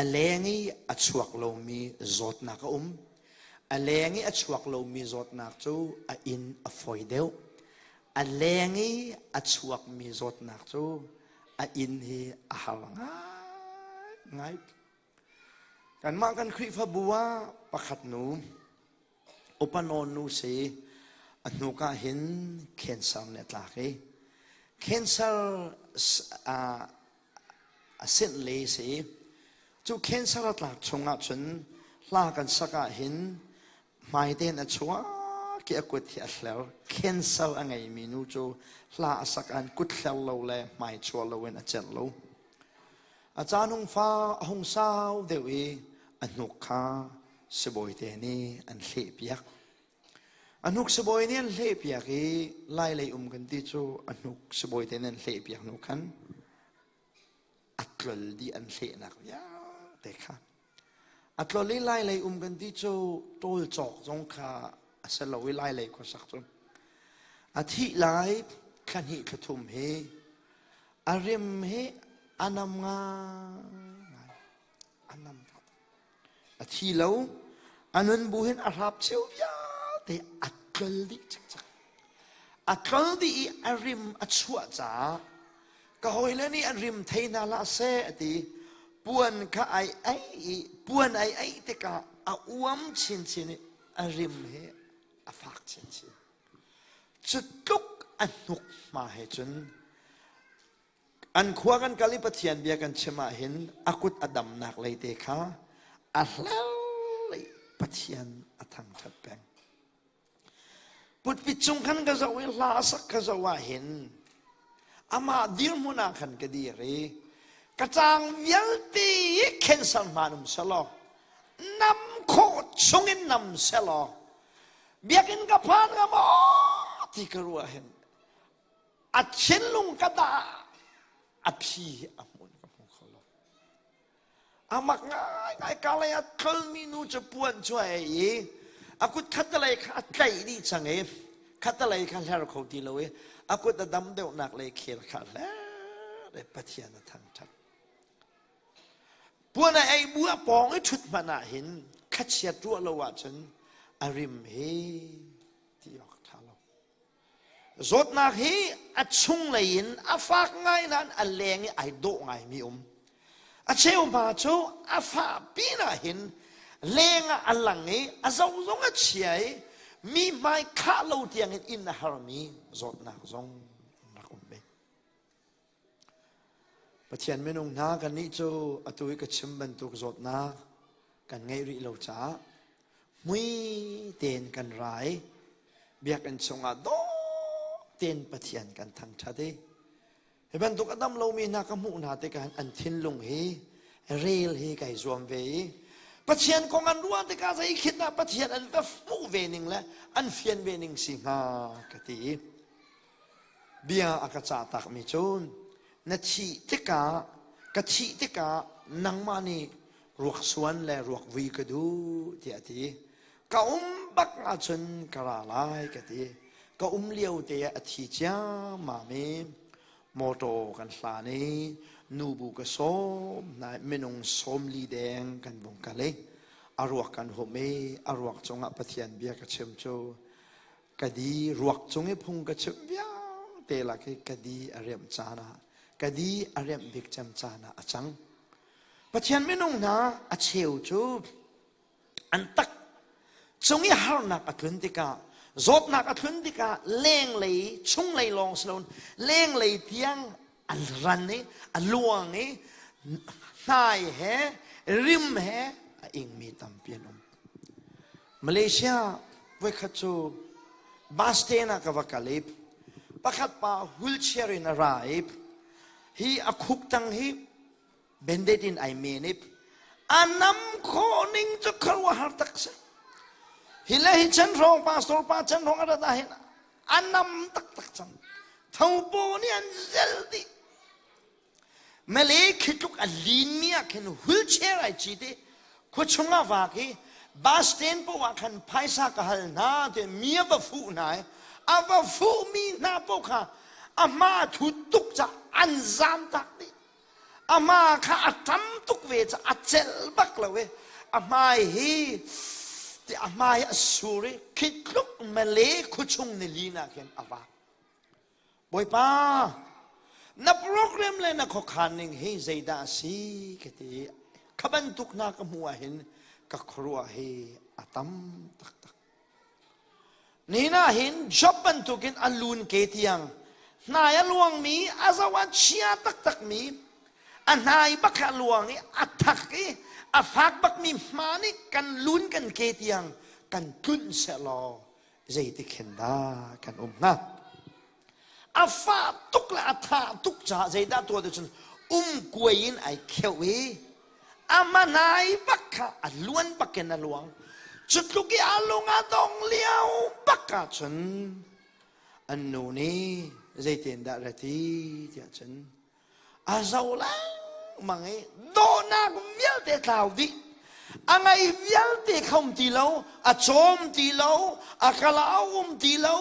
a leng i a chuak lomi zawtnak a um. A leng i a chuak lomi zawtnak cu a inn a fawi deuh. A leng i a chuakmi zawtnak cu a inn hi a har ngaingai. Kanmah kan Khrihfabu ah pakhat nu, upa nawn nu si, a hnuk ah hin cancer nih a tlak i cancer a sinh le si. Cu cancer a tlak chung ah cun hla kan sak ah hin hmai tein a chuak i a kut hi a hler. Cancer a ngeimi nu cu hla a sak ah kut hler lo le hmai chuah lo in a celh lo. A caan hung fa a hung sau deuh i a hnuk kha sibawite nih an hlehpiak. A hnuk sibawi nih an hlehpiak i lailei um kan ti cu a hnuk sibawite nih an hlehpiak hnu khan a tlol dih an hlehnak vialte kha. A tlol i lailei um kan ti cu ṭawl cawk zong kha a si lo i lailei khuasak cu. A thih lai thla hnih thla thum hi A rim hi a nam ngaingai. A nam A thi lo. A nun bu hin a hrap cheu vialte a tlol dih cikcek. A tlol dih i a rim a chuah caah ka hawile nih an rim thei hna hlah seh a ti. Puan kha ai ei i puan ai ei tikah a uam chinchin i a rim hi a fak chinchin. Cu tluk a hnuk hma he cun an khua kan kal i Pathian bia kan chim ah hin a kut a damnak lei te kha a hlei Pathian a thangṭhat peng. Putpit cung khan ka zoh i hla sak ka zoh ah hin amah dirhmun ah khan ka dir i ka caang vialte i cancer hmaan um selaw. Nam khawh chungin nam selaw biakinn ka phan nga maw ti ka ruah hin a thinlung ka dah a phi hi a hmun ka hmu kho lo. Amak ngaingai kalay a tlolmi nu cu puan cu a ei i a kut khattelei kha a tlaih dih cang i khattelei kha hler kho ti lo i a kut a dam deuhnak lei khel kha hler i Pathian a thangṭhat. Puan a ei bu a pawng i ṭhut hmanh ah hin khachiat ruah lo ahcun a rim hi ti awk a ṭha lo. Zawtnak hi a chunglei in a fak ngai nain a leng i ai dawh ngaimi um. A cheu hma cu a fah pinah hin leng ah a lang i a zo zong a chia i mi hmai khah lo tiangin inn a harmi zawtnak zong rak um ve. Pathian minung hna kannih cu atu i ka chim bantuk zawtnak kan ngeih rih lo caah mui tein kan ra i biakinn chungah dawh tein Pathian kan thangṭhat i hi bantuk a dam lomi hna ka hmuh hna tikah an thinlung hi rel hi kai zuam ve i Pathian kong an ruah tikah zei khin dah Pathian an va hmuh ve ning le an fian ve ning si hnga ka ti i Bia a ka cah takmi cu na thih tikah ka thih tikah nangmah nih ruaksuan le ruakvui ka duh tiah a ti. Ka um bak ahcun ka ra lai ka ti. Ka um lio te ah a thi ciammam i mawṭaw kan hlan i nubu ka sawm hna i minung 40 deng kan vung kal i a ruak kan humh i a ruak cungah Pathian bia ka chim cu Ka di ruak cung i phung ka chimh vialte lak i ka di a riamh caan ah ka di a riamh bik cem caan ah a cang. Pathian minung hna a cheu cu an tak cung i harnak a tlun tikah zawtnak a tlun tikah lenglei chunglei lawng si loin lenglei tiang a ran i a luang i hnai he rim he a ingmi tampi an um. Malaysia voikhat cu bus stand ah ka va kal i pakhat pa wheelchair in a ra i hi a khuk tang hi bandage in ai men i a nam khawh ning cu khuaruahhar tak si. Hi le hi chan hrawng pastor pa chan hrawng a rat ah hin a nam taktak cang. Thopaw nih an zel dih. Malay khi tluk a linmi ah khin wheelchair ai cit i khuachung ah vak i bus stand paoh ah khan phaisa ka hal hna ti mi a va fuh hna i a va fuhmi hna paoh kha a hma a thut tuk caah an zam tak dih. A hma kha a tam tuk ve caah a celh bak lo i a hmai hi ti a hmai a sur i khi tluk Malay khuachung nilin ah khin a vak. Bawipa, na program le na khuakhan ning hi zeidah a si ka ti. Kha bantuk hna ka hmuh ahhin ka khuaruah hi a tam taktak. Nihin ah hin Job bantukin a lun ke tiang hnai a luangmi, a zoh a chia taktakmi, a hnai bak a luang i a thak i a fak bakmi hma nih kan lun kan ke tiang kan tlunh sehlaw zeitik hin dah kan um hnga? A fah tuk le a tha tuk caah zeidah tuah ti cun um kuai in ai kheuh i a manai bak kha a luan bak in a luang. Cu tluk i a lung a dong lio bak ahcun an nu nih zeitin dah ra ti tiah cun a zo lengmang i dawhnak vialte tlau dih a ngei vialte kha um ti lo a cawm ti lo a kala um ti lo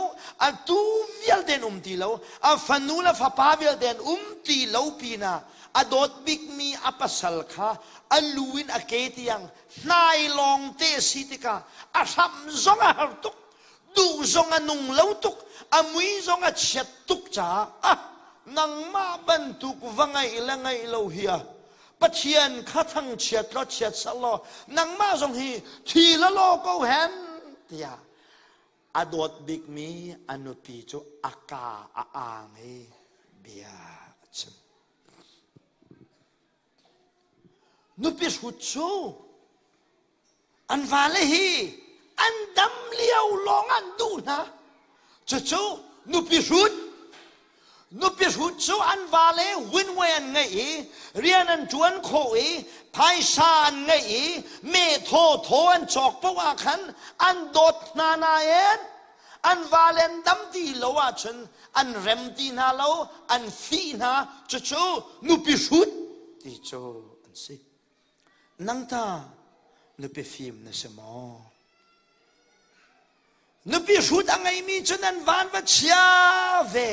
a tu vialte an um ti lo a fanu le fapa vialte an um ti lo pinah a dawt bikmi a pasal kha a lu in a ke tiang hnai lawng te si tikah a hram zong a har tuk duh zong a nung lo tuk a mui zong a chiat tuk caah ah nangmah bantuk va ngaih le ngaih lo hi a Pathian kha thangchiat law chiat sal law nangmah zong hi thi la law ko hen tiah a dawt bikmi a nupi cu a ka a ang i bia a chim. Nupi hrut cu An vale hi an dam lio lawng an duh hna. Cucu nupi hrut. Nupi hrut cu an vale winway an ngeih i rian an ṭuan khawh i phaisa an ngeih i meh thawthaw an cawk paoh ah khan an dawt hna nain an vale an dam ti lo ahcun an rem ti hna lo, an fih hna. Cucu nupi hrut ti cu an si. Nang ta nupi fim na si maw? Nupi hrut a ngeimi cu nan van va chia ve.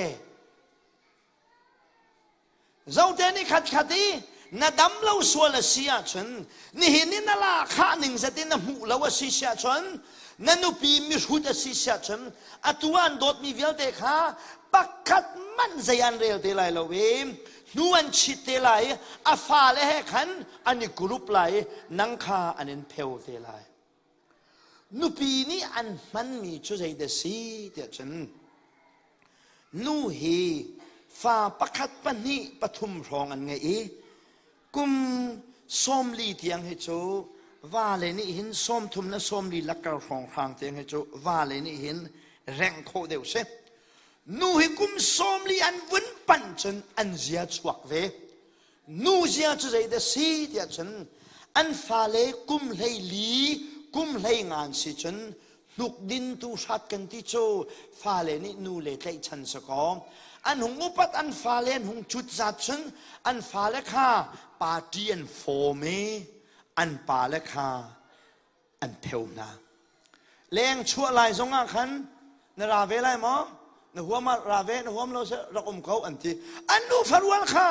Zote ni khat khat i na dam lo sual a si ahcun nihin i na lahkhah ning zat in na hmuh lo a si si ahcun na nupi mihrut a si si ahcun atu an dawtmi vialte kha pakhat manh zei an rel te lai lo i hnu an chit te lai i a fale he khan an i group lai i nang kha an in pheu te lai. Nupi nih an hmanmi cu zeidah si tiah cun nu hi fa pakhat pahnih pathum hrawng an ngei i kum 40 tiang hi cu vale nih hin 30 le 40 lakar hrawnghrang tiang hi cu vale nih hin rengh khawh deuh si. Nu hi kum 40 an vun panh cun an zia chuak ve. Nu zia cu zeidah si tiah cun an fale kum 14 kum 15 si cun hnuk dintu hrat kan ti cu fale nih nu le tlaihchan si kaw an hung upat an fale an hung cut zat cun an fale kha party an form i an pale kha an pheu hna. Leng chuah lai zongah khan na ra ve lai maw? Na huam ah ra ve, na huam lo seh rak um ko an ti. An nu farual kha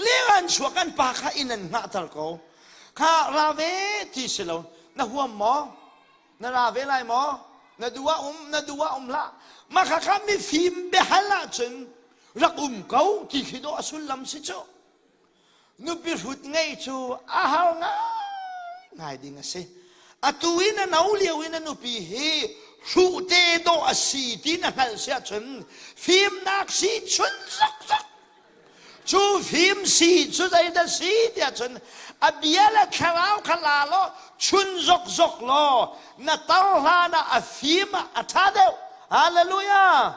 leng an chuak an pa kha inn an hngahter ko. Kha ra ve ti si lo. Na huam maw? Na ra ve lai maw? Na duh ah um, na duh ah um hlah. Mah kha kha mifim biahal ahcun rak um ko ti khi dawh a sullam si cu. Nupi hrut ngeih cu a har ngaingai ding a si. Atu i na no lio i na nupi hi hruh te dawh a si ti na hngalh si ahcun fimnak si chun zokzok. Cu fim si cu zeidah si tiah cun a bia le thlarau kha la law chun zokzok law na tar hlan ah a fim ah a ṭha deuh. Hallelujah!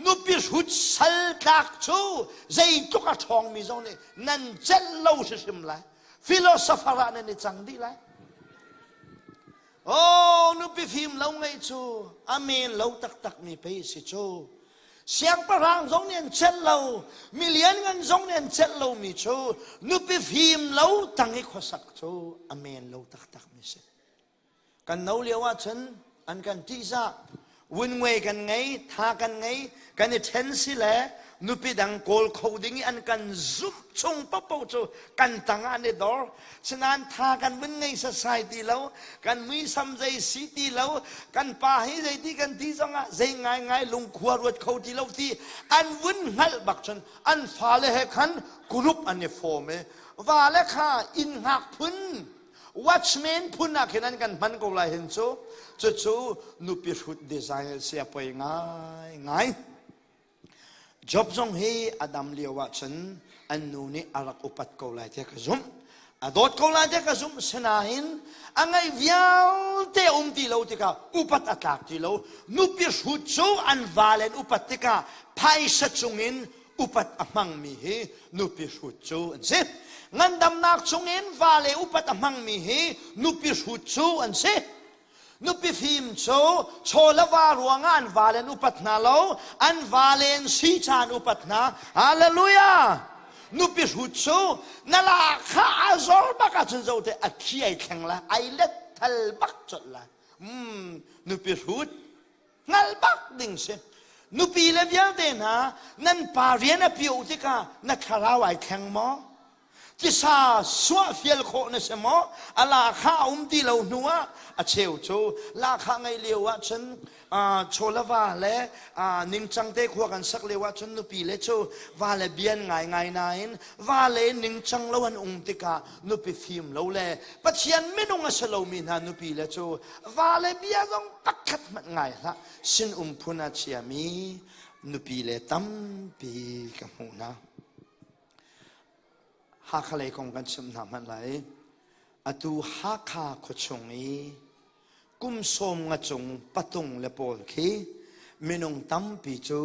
Nupi hrut sal tlak cu zeitluk a ṭhawngmi zong nih nan celh lo hrimhrim lai. Philosopher ah nan i cang dih lai. Oh, nupi fim lo ngeih cu a men lo taktakmi pei si cu. Siangpahrang zong nih an celh lo, milian ngan zong nih an celh lomi cu nupi fim lo tang i khuasak cu a men lo taktakmi si. Kan no lio ahcun an kan ṭihzah. Wunngui kan ngei, tha kan ngei, kan i ṭhen si le nupi dang kawl kho ding i an kan zumh chung paohpaoh cu kan tang ah an i dor. Sinain tha kan vun ngei sasai ti lo, kan muisam zei si ti lo, kan pa hi zeiti kan ti zongah zei ngaingai lungkhua ruat kho ti lo ti an vun hngalh bak cun an fale he khan group an i form i vale kha inn hngak phun Watchman phun ah khin an kan hman ko lai hin cu. Cucu nupi hrut design si a poi ngai ngai. Job zong hi a dam lio ah cun an nu nih a rak upat ko lai tiah ka zumh. A dawt ko lai tiah ka zumh. Sinain a ngaih vialte a um ti lo tikah upat a tlak ti lo. Nupi hrut cu an vale an upat tikah phaisa cungin upat a hmangmi hi nupi hrut cu an si. Ngandamnak chungin vale upat a hmangmi hi nupi hrut cu an si. Nupi fim cu chaw le va ruangah an vale an upat hna lo, an vale an si ca an upat hna. Hallelujah! Nupi hrut cu na la kha a zor bak ahcun zo te a thi ai thleng lai, ai let thal bak colh lai. Mm, nupi hrut hngalh bak ding si nupi le vialte hna nan pa rian a pio tikah na thlarau ai thleng maw tisa suah fial khawh na si maw a lakha a um ti lo hnu ah a cheu cu lakha ngei lio ah cun chawlava le ningcang te khua kan sak lio ah cun nupi le cu va le bian ngai ngai nain va le ningcang lo an um tikah nupi fim lo le Pathian minung a si lomi hna nupi le cu va le bia zong pakhat hmanh ngai hlah sin um phun a chiami nupi le tampi ka hmuh hna Hakha lei kong kan chimh hna hmanh lai atu Hakha khuachung i kum 50 cung patung le pawl khi minung tampi cu.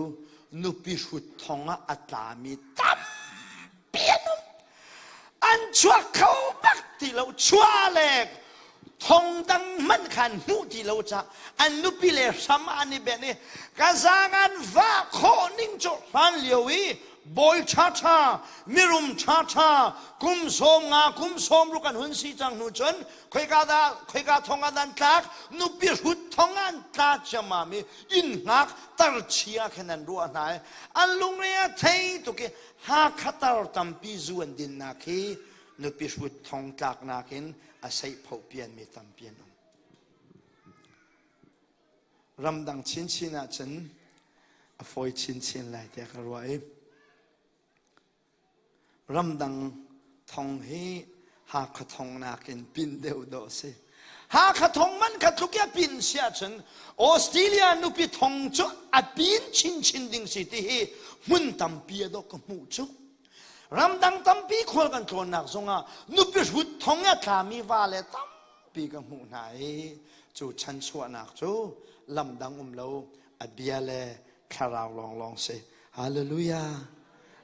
Nupi hrut thong ah a tlami tampi an um. An chuak kho bak ti lo. Chuah le thong dang hmanh kha an hmuh ti lo caah an nupi le hram ah an i benh i ka zaang an vah khawh ning cu hlan lio i bawi ṭhaṭha mirum ṭhaṭha kum 50 kum 60 an hun si cang hnu cun khoika dah khoika thong ah an tlak nupi hrut thong an tla ciammam i inn hngak tar chia khin an ruah hna i an lungre a thei tuk i Hakha tar tampi zu an dinnak hi nupi hrut thong tlaknak in a seihphoh pianmi tampi an um. Ramdang chinchin ahcun a fawi chinchin lai tiah ka ruah i ramdang thong hi Hakha thong nakin pin deuh dawh a si. Hakha thong man kha tluk i a pin si ahcun Australia nupi thong cu a pin chinchin ding si ti hi hmun tampi a dawh ka hmuh cu. Ramdang tampi khual kan tlawnnak zongah nupi hrut thong a tlami va le tampi ka hmuh hna i cu chanchuahnak cu lamdang um lo a bia le thlarau lawnglawng si. Hallelujah.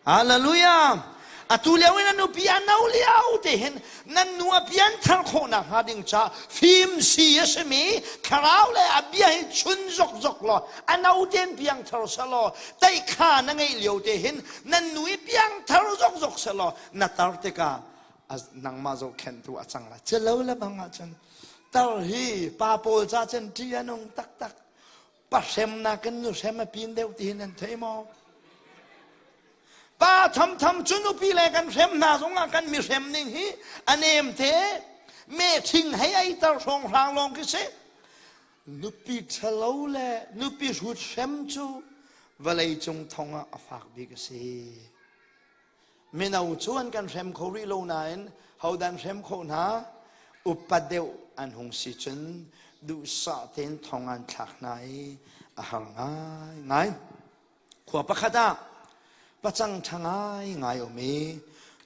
Hallelujah. Atu lio in a nupi a no lio te hin nan nu a pian thar khawhnak hnga ding ca fim si a simi thlarau le a bia hi chun zokzok law a no ten piang thar selaw teih kha na ngeih lio te hin nan nu i piang thar zokzok selaw na tar tikah nangmah zohkhenhtu a cang lai. Celo le bang ahcun tar hi pa pawl ca cun ṭih a nung taktak. Pa hrem nakin nu hrem a pin deuh ti hi nan thei maw? Pa thamtham cu nupi le kan hrem hna zongah kan mi hrem ning hi a nem te me thing hei ei tar hrawng hrang lawng khi si. Nupi ṭhalo le nupi hrut hrem cu vawlei cung thong ah a fak bik a si. Mino cu an kan hrem kho rih lo nain hodah an hrem khawh hna? Upa deuh an hung si cun duhsah tein thong an thlak hna i a har ngaingai. Khua pakhat ah pacang ṭha ngaingai um i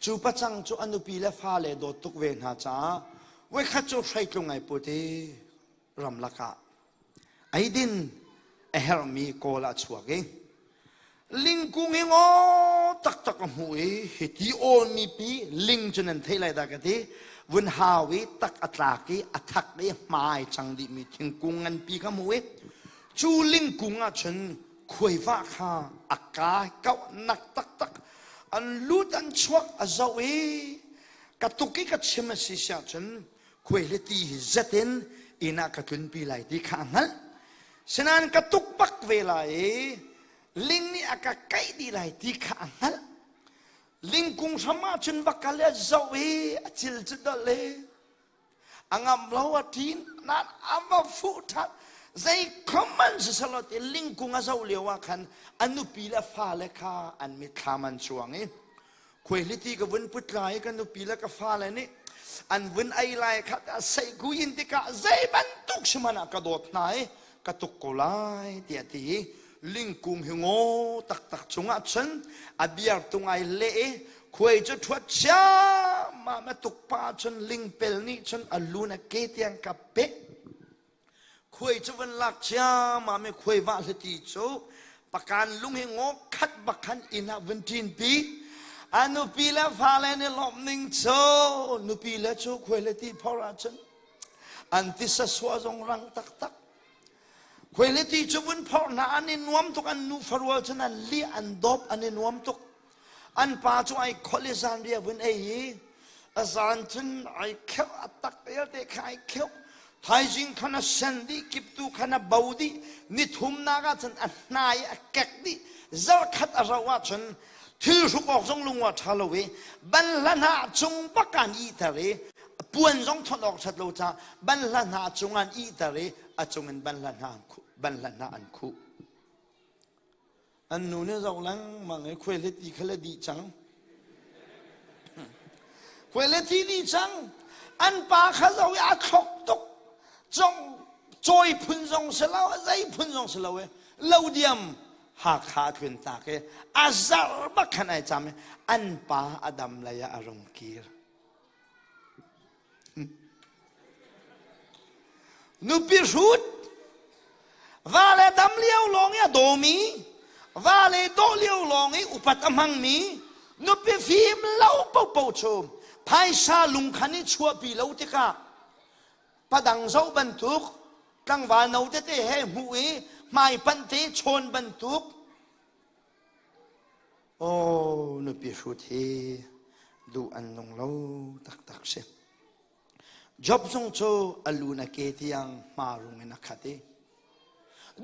cu pacang cu a nupi le fale dawt tuk ve hna caah voikhat cu hreitlung ai put i ramlak ah eidin a herhmi kawl ah chuak i lingkung hi ngaw taktak a hmuh i hiti awlmi pi ling cu nan theih lai dah ka ti vun hau i tak a tlak i a thak i hmai cang dihmi thingkung nganpi kha hmuh i cu lingkung ah cun khuaiva kha a ka kauh nak taktak an lut an chuak a zoh i ka tuk i ka chim a si siah cun khuaihliti hi zet in inn ah ka tlunpi lai ti kha a hngalh. Sinain ka tuk bak ve lai i ling nih a ka kaih dih lai ti kha a hngalh. Lingkung hram ah cun va kal i a zoh i a cil cu dolh i a ngam lo a ṭin nain a va fuh ṭhan. Zei khom an siselaw ti lingkung a zoh lio ah khan a nupi le fale kha an mitthlam an cuang i Khuaihliti ka vun put lai i ka nupi le ka fale nih an vun ei lai kha seihku in tikah zei bantuk si hmanh ah ka dawt hna i ka tuk ko lai tiah ti i lingkung hi ngaw taktak cungah cun a biartung ai leh i khuai cu ṭhuat ciammam a tuk pa cun lingpel nih cun a lun a ke tiang ka peh Khuai cu van lak ciammam i khuai vah hlati cu pakan lung hi ngaw khat bak khan inn ah vun ṭinpi. A nupi le fale nih lawmh ning cu nupi le cu khuai le ti phor ahcun an tisa sua zong rang taktak. Khuai le ti cu vun phor hna an i nuam tuk an nu farual cun an li an dawp an i nuam tuk. An pa cu ai kholh i zanriah vun ei i a zan cun ai kheuh a tak vialte kha ai kheuh. Thaizing khan a sen dih, kiptu khan a bo dih, nithumnak ah cun a hnai a kek dih. Zarkhat a rauh ahcun thil hruk awk zong lung a ṭha lo i banhla hnah cung bak an ihter i puan zong thon awk ṭhat lo caah banhla hnah cung an ihter i a cung in banhla hnah an khuh. An nu nih zoh lengmang i khuaihliti kha le dih cang. Khuaihliti dih cang. An pa kha zoh i a thlok tuk. Cong cawi phun zong si lo, zei phun zong si lo i lo diam Hakha tlun tak i a zarh bak khan ai cam i an pa a dam lei ah a rung kir. Nupi hrut va le dam lio lawng i a dawmi. Va le dawh lio lawng i upat a hmangmi nupi fim lo popo cu phaisa lungkhan i chuahpi lo tikah padang zoh bantuk tlangval no tete he hmuh i hmaipanh te chawn bantuk Oh, nupi hrut hi duh an nung lo taktak si. Job zong cu a lu na ke tiang hmarung in a khat i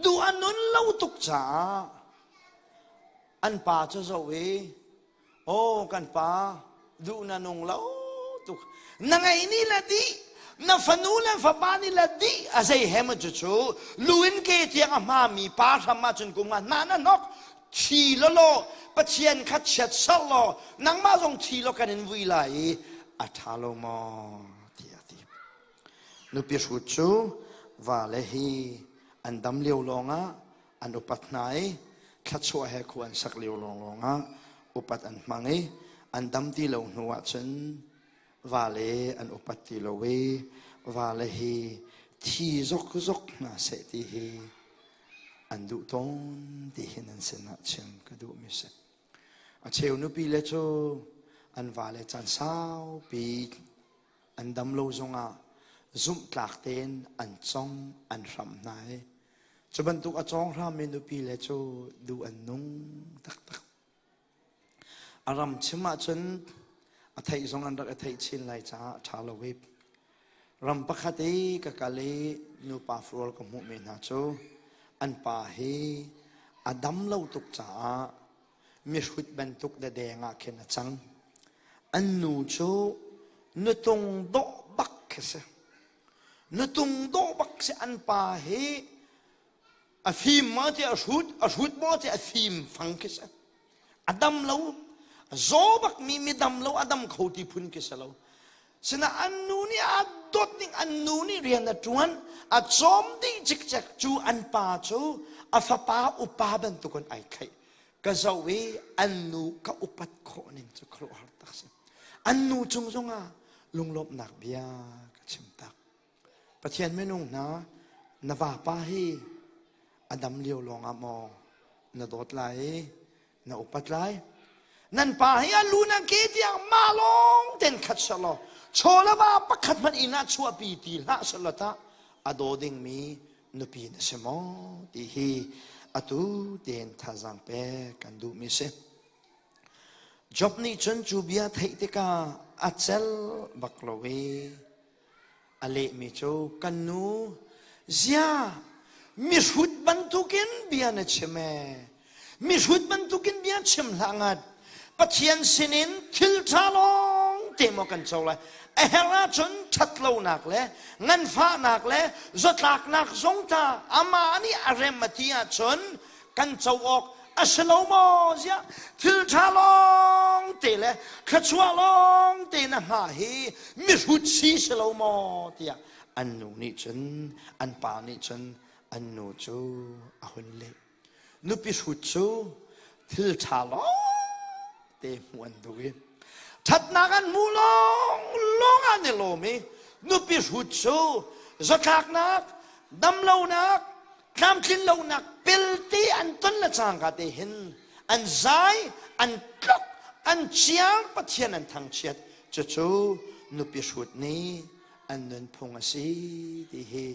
duh a nun lo tuk caah an pa cu zoh i Oh kan pa duh na nung lo tuk na ngei ni le dih na fanu le fapa ni le dih a zei he maw cucu lu in ke tiang a hma mi pa hram ah cun kum nga hna na hnok thi lo law Pathian kha chiat ser law nangmah zong thi law kan in vui lai i a ṭha lo maw tiah a ti nupi hrut cu va le hi an dam lio lawngah an upat hna i thluachuah he khua an sak lio lawnglawng ah upat an hmang i an dam ti lo hnu ah cun vale an upat ti lo i vale hi thi zokzok hna seh ti hi an duh tawn ti hi nan sinah chim ka duhmi si. A cheu nupi le cu an vale caan saupi an dam lo zongah zumhtlak tein an cong an hramh hna i cu bantuk a cawng hrammi nupi le cu duh an nung taktak. A ram chim ahcun a theih zong an rak i theih chin lai caah a ṭha lo i ram pakhat i ka kal i nupa fual ka hmuhmi hna cu an pa hi a dam lo tuk caah mihrut bantuk dadeng ah khin a cang. An nu cu nutung dawh bak khi si. Nutung dawh bak si an pa hi a fim maw ti a hrut, a hrut maw ti a fim fang khi si. A dam lo, zaw bak mi mi dam lo a dam kho ti phun khi si lo. Sina an nu nih a dawt ning an nu nih rian a ṭuan, a cawm dih cikcek cu an pa cu a fapa upa bantukin ai thlaih. Ka zoh i an nu ka upat khawh ning cu khuaruahhar tak si. An nu cung zongah lunglawmhnak bia ka chim tak. Pathian minung hna, na vapa hi a dam lio lawngah maw na dawt lai i na upat lai nan pa hi a lu nan ke tiang ma lawng ten khat selaw chaw le va pakhat hmanh inn ah chuahpi ti hlah selaw tah a daw dingmi nupi na si maw ti hi atu tein thazaang pek kan duhmi si Job nih cun cu bia theih tikah a cel bak lo i A lehmi cu kan nu zia mihrut bantukin bia na chim ee. Mihrut bantukin bia chim hlah ngat. Pathian sinin thil ṭha lawng te maw kan co lai. A herh ahcun ṭhatlonak le nganfahnak le zawtlaknak zong ta amah nih a rem a ti ahcun kan co awk a si lo maw ziah thil ṭha lawng te le thluachuah lawng te na hngah hi mihrut si si lo maw tiah an nu nih cun an pa nih cun an nu cu a hun leh nupi hrut cu thil ṭha lawng te hmuh an duh i ṭhatnak an hmuh lawng lawng an i lawm i nupi hrut cu zatlaknak damlonak tlamtlinlonak pelte an ton le cangka te hin an zai an tlok an ciar Pathian an thangchiat cucu nupi hrut nih an nunphung a si ti hi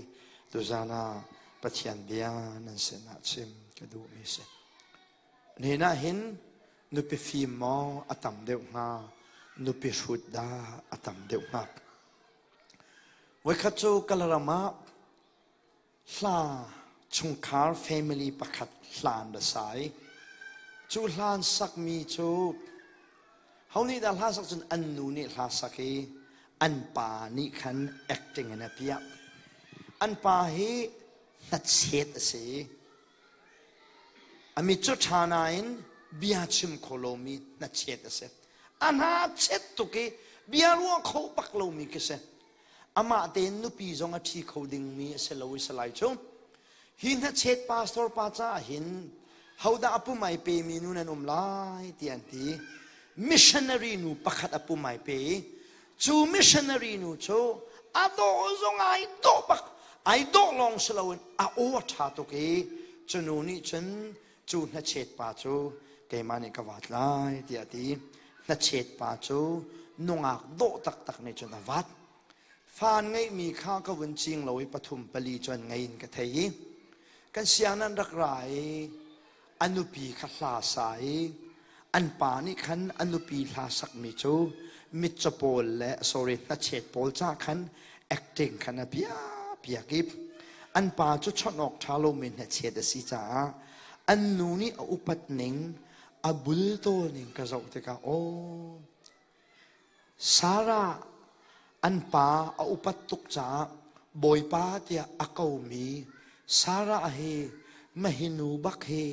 tuzan ah Pathian bia nan sinah chim ka duhmi si nihin ah hin nupi fim maw a tam deuh hnga nupi hrut dah a tam deuh hnga voikhat cu Kalaram ah hla chungkhar family pakhat hlan ra sa i cu hlan sakmi cu ho nih dah hla sak cun an nu nih hla sak i an pa nih khan acting in a piah an pa hi hnachet a si a mit cu ṭha nain bia chim kho lomi hnachet a si a hna chet tuk i bia ruah kho bak lomi khi si Amah tein nupi zong a ṭhi kho dingmi a si lo i salai cu. Hi hnachet pastor pa caah hin hodah a pum ai pemi nu nan um lai ti an ti. Missionary nu pakhat a pum ai pe i cu missionary nu cu a dawh zong ai dawh bak ai dawh lawng si loin a aw a ṭha tuk i cu nu nih cun. Cu hnachet pa cu keimah nih ka vat lai tiah a ti. Hnachet pa cu nungak dawh taktak nih cun a vat. Fa an ngeihmi kha ka vun cing lo i pathum pali cu an ngei in ka thei i kan siang nan rak ra i a nupi kha hla sa i an pa nih khan a nupi hla sakmi cu mitcaw pawl le sorry hnachet pawl ca khan acting khan a bia piak i an pa cu chawnh awk ṭha lomi hnachet a si caah an nu nih a upat ning a bultawl ning ka zoh tikah aw Sarah an pa a upat tuk caah Bawipa tiah a komi Sarah hi mahinu bak hi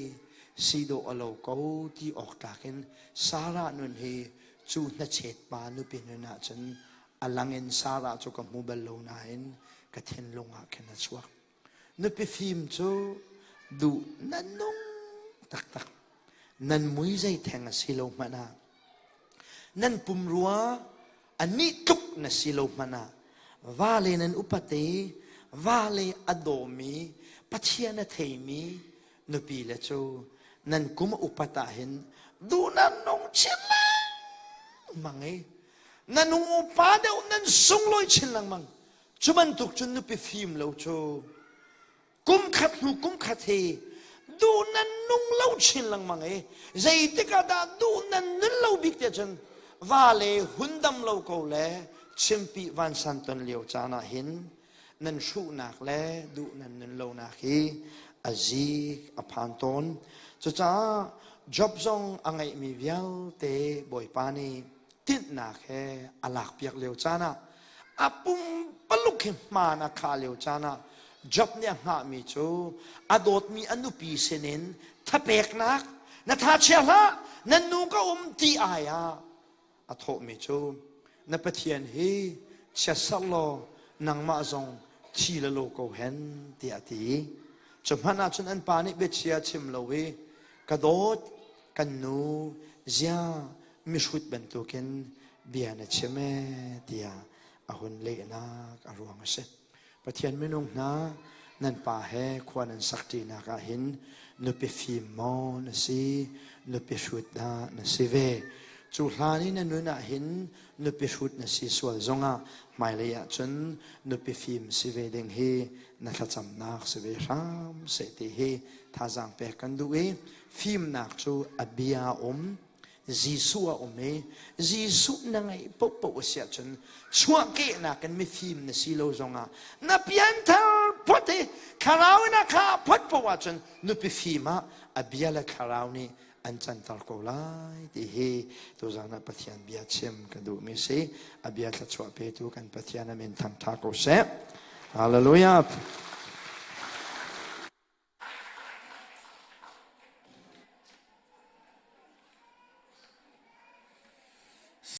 si dawh a lo ko ti awk tlak in Sarah nun hi cu hnachet pa nupi nun ahcun a lang in Sarah cu ka hmu bal lo nain ka thinlung ah khin a chuak. Nupi fim cu duh nan nung taktak. Nan mui zei theng a si lo hmanh ah nan pumrua a nih tluk na si lo hmanh ah vale nan upat i vale a dawmi Pathian a theimi nupi le cu nan kum a upat ah hin duh nan nung chin lengmang i na nung upa deuh nan sunglawi chin lengmang. Cu bantuk cun nupi fim lo cu kum khat hnu kum khat hi duh nan nung lo chin lengmang i zeitik ah dah duh nan nun lo bik tiah cun va le hun dam lo ko le chimpi vansan ton lio caan ah hin nan hruhnak le duh nan nun lonak hi a zik a phan tawn. Cucaah Job zong a ngeihmi vialte Bawipa nih tinhnak he a lakpiak lio caan ah a pumpaluk hi hmaan a khah lio caan ah Job nih a hngahmi cu a dawtmi a nupi sinin thapeknak na tha chia hlah nan nu ka um ti ai ah a thawhmi cu na Pathian hi chiatserh law nangmah zong thi le lo ko hen tiah a ti. Cu hmanh ah cun an pa nih biachia chim lo i ka dawt kan nu zia mihrut bantukin bia na chim ee tiah a hun lehnak a ruang a si. Pathian minung hna nan pa he khua nan sakṭinak ah hin nupi fim maw na si, nupi hrut dah na si ve. Cu hlan i na nun ah hin nupi hrut na si sual zongah hmailei ah cun nupi fim si ve ding hi na thlacamnak si ve hram seh ti hi thazaang pek kan duh i fimnak cu a bia um Jesuh a um i Jesuh na ngeih paohpaoh a si ahcun chuahkehnak in mifim na si lo zongah na pianthar phot i thlarau in a khah phot paoh ahcun nupi fim ah a bia le thlarau nih an canter ko lai ti hi tuzan ah Pathian bia chim ka duhmi si. A bia thluachuah petu kan Pathian a min thangṭha ko seh. Hallelujah.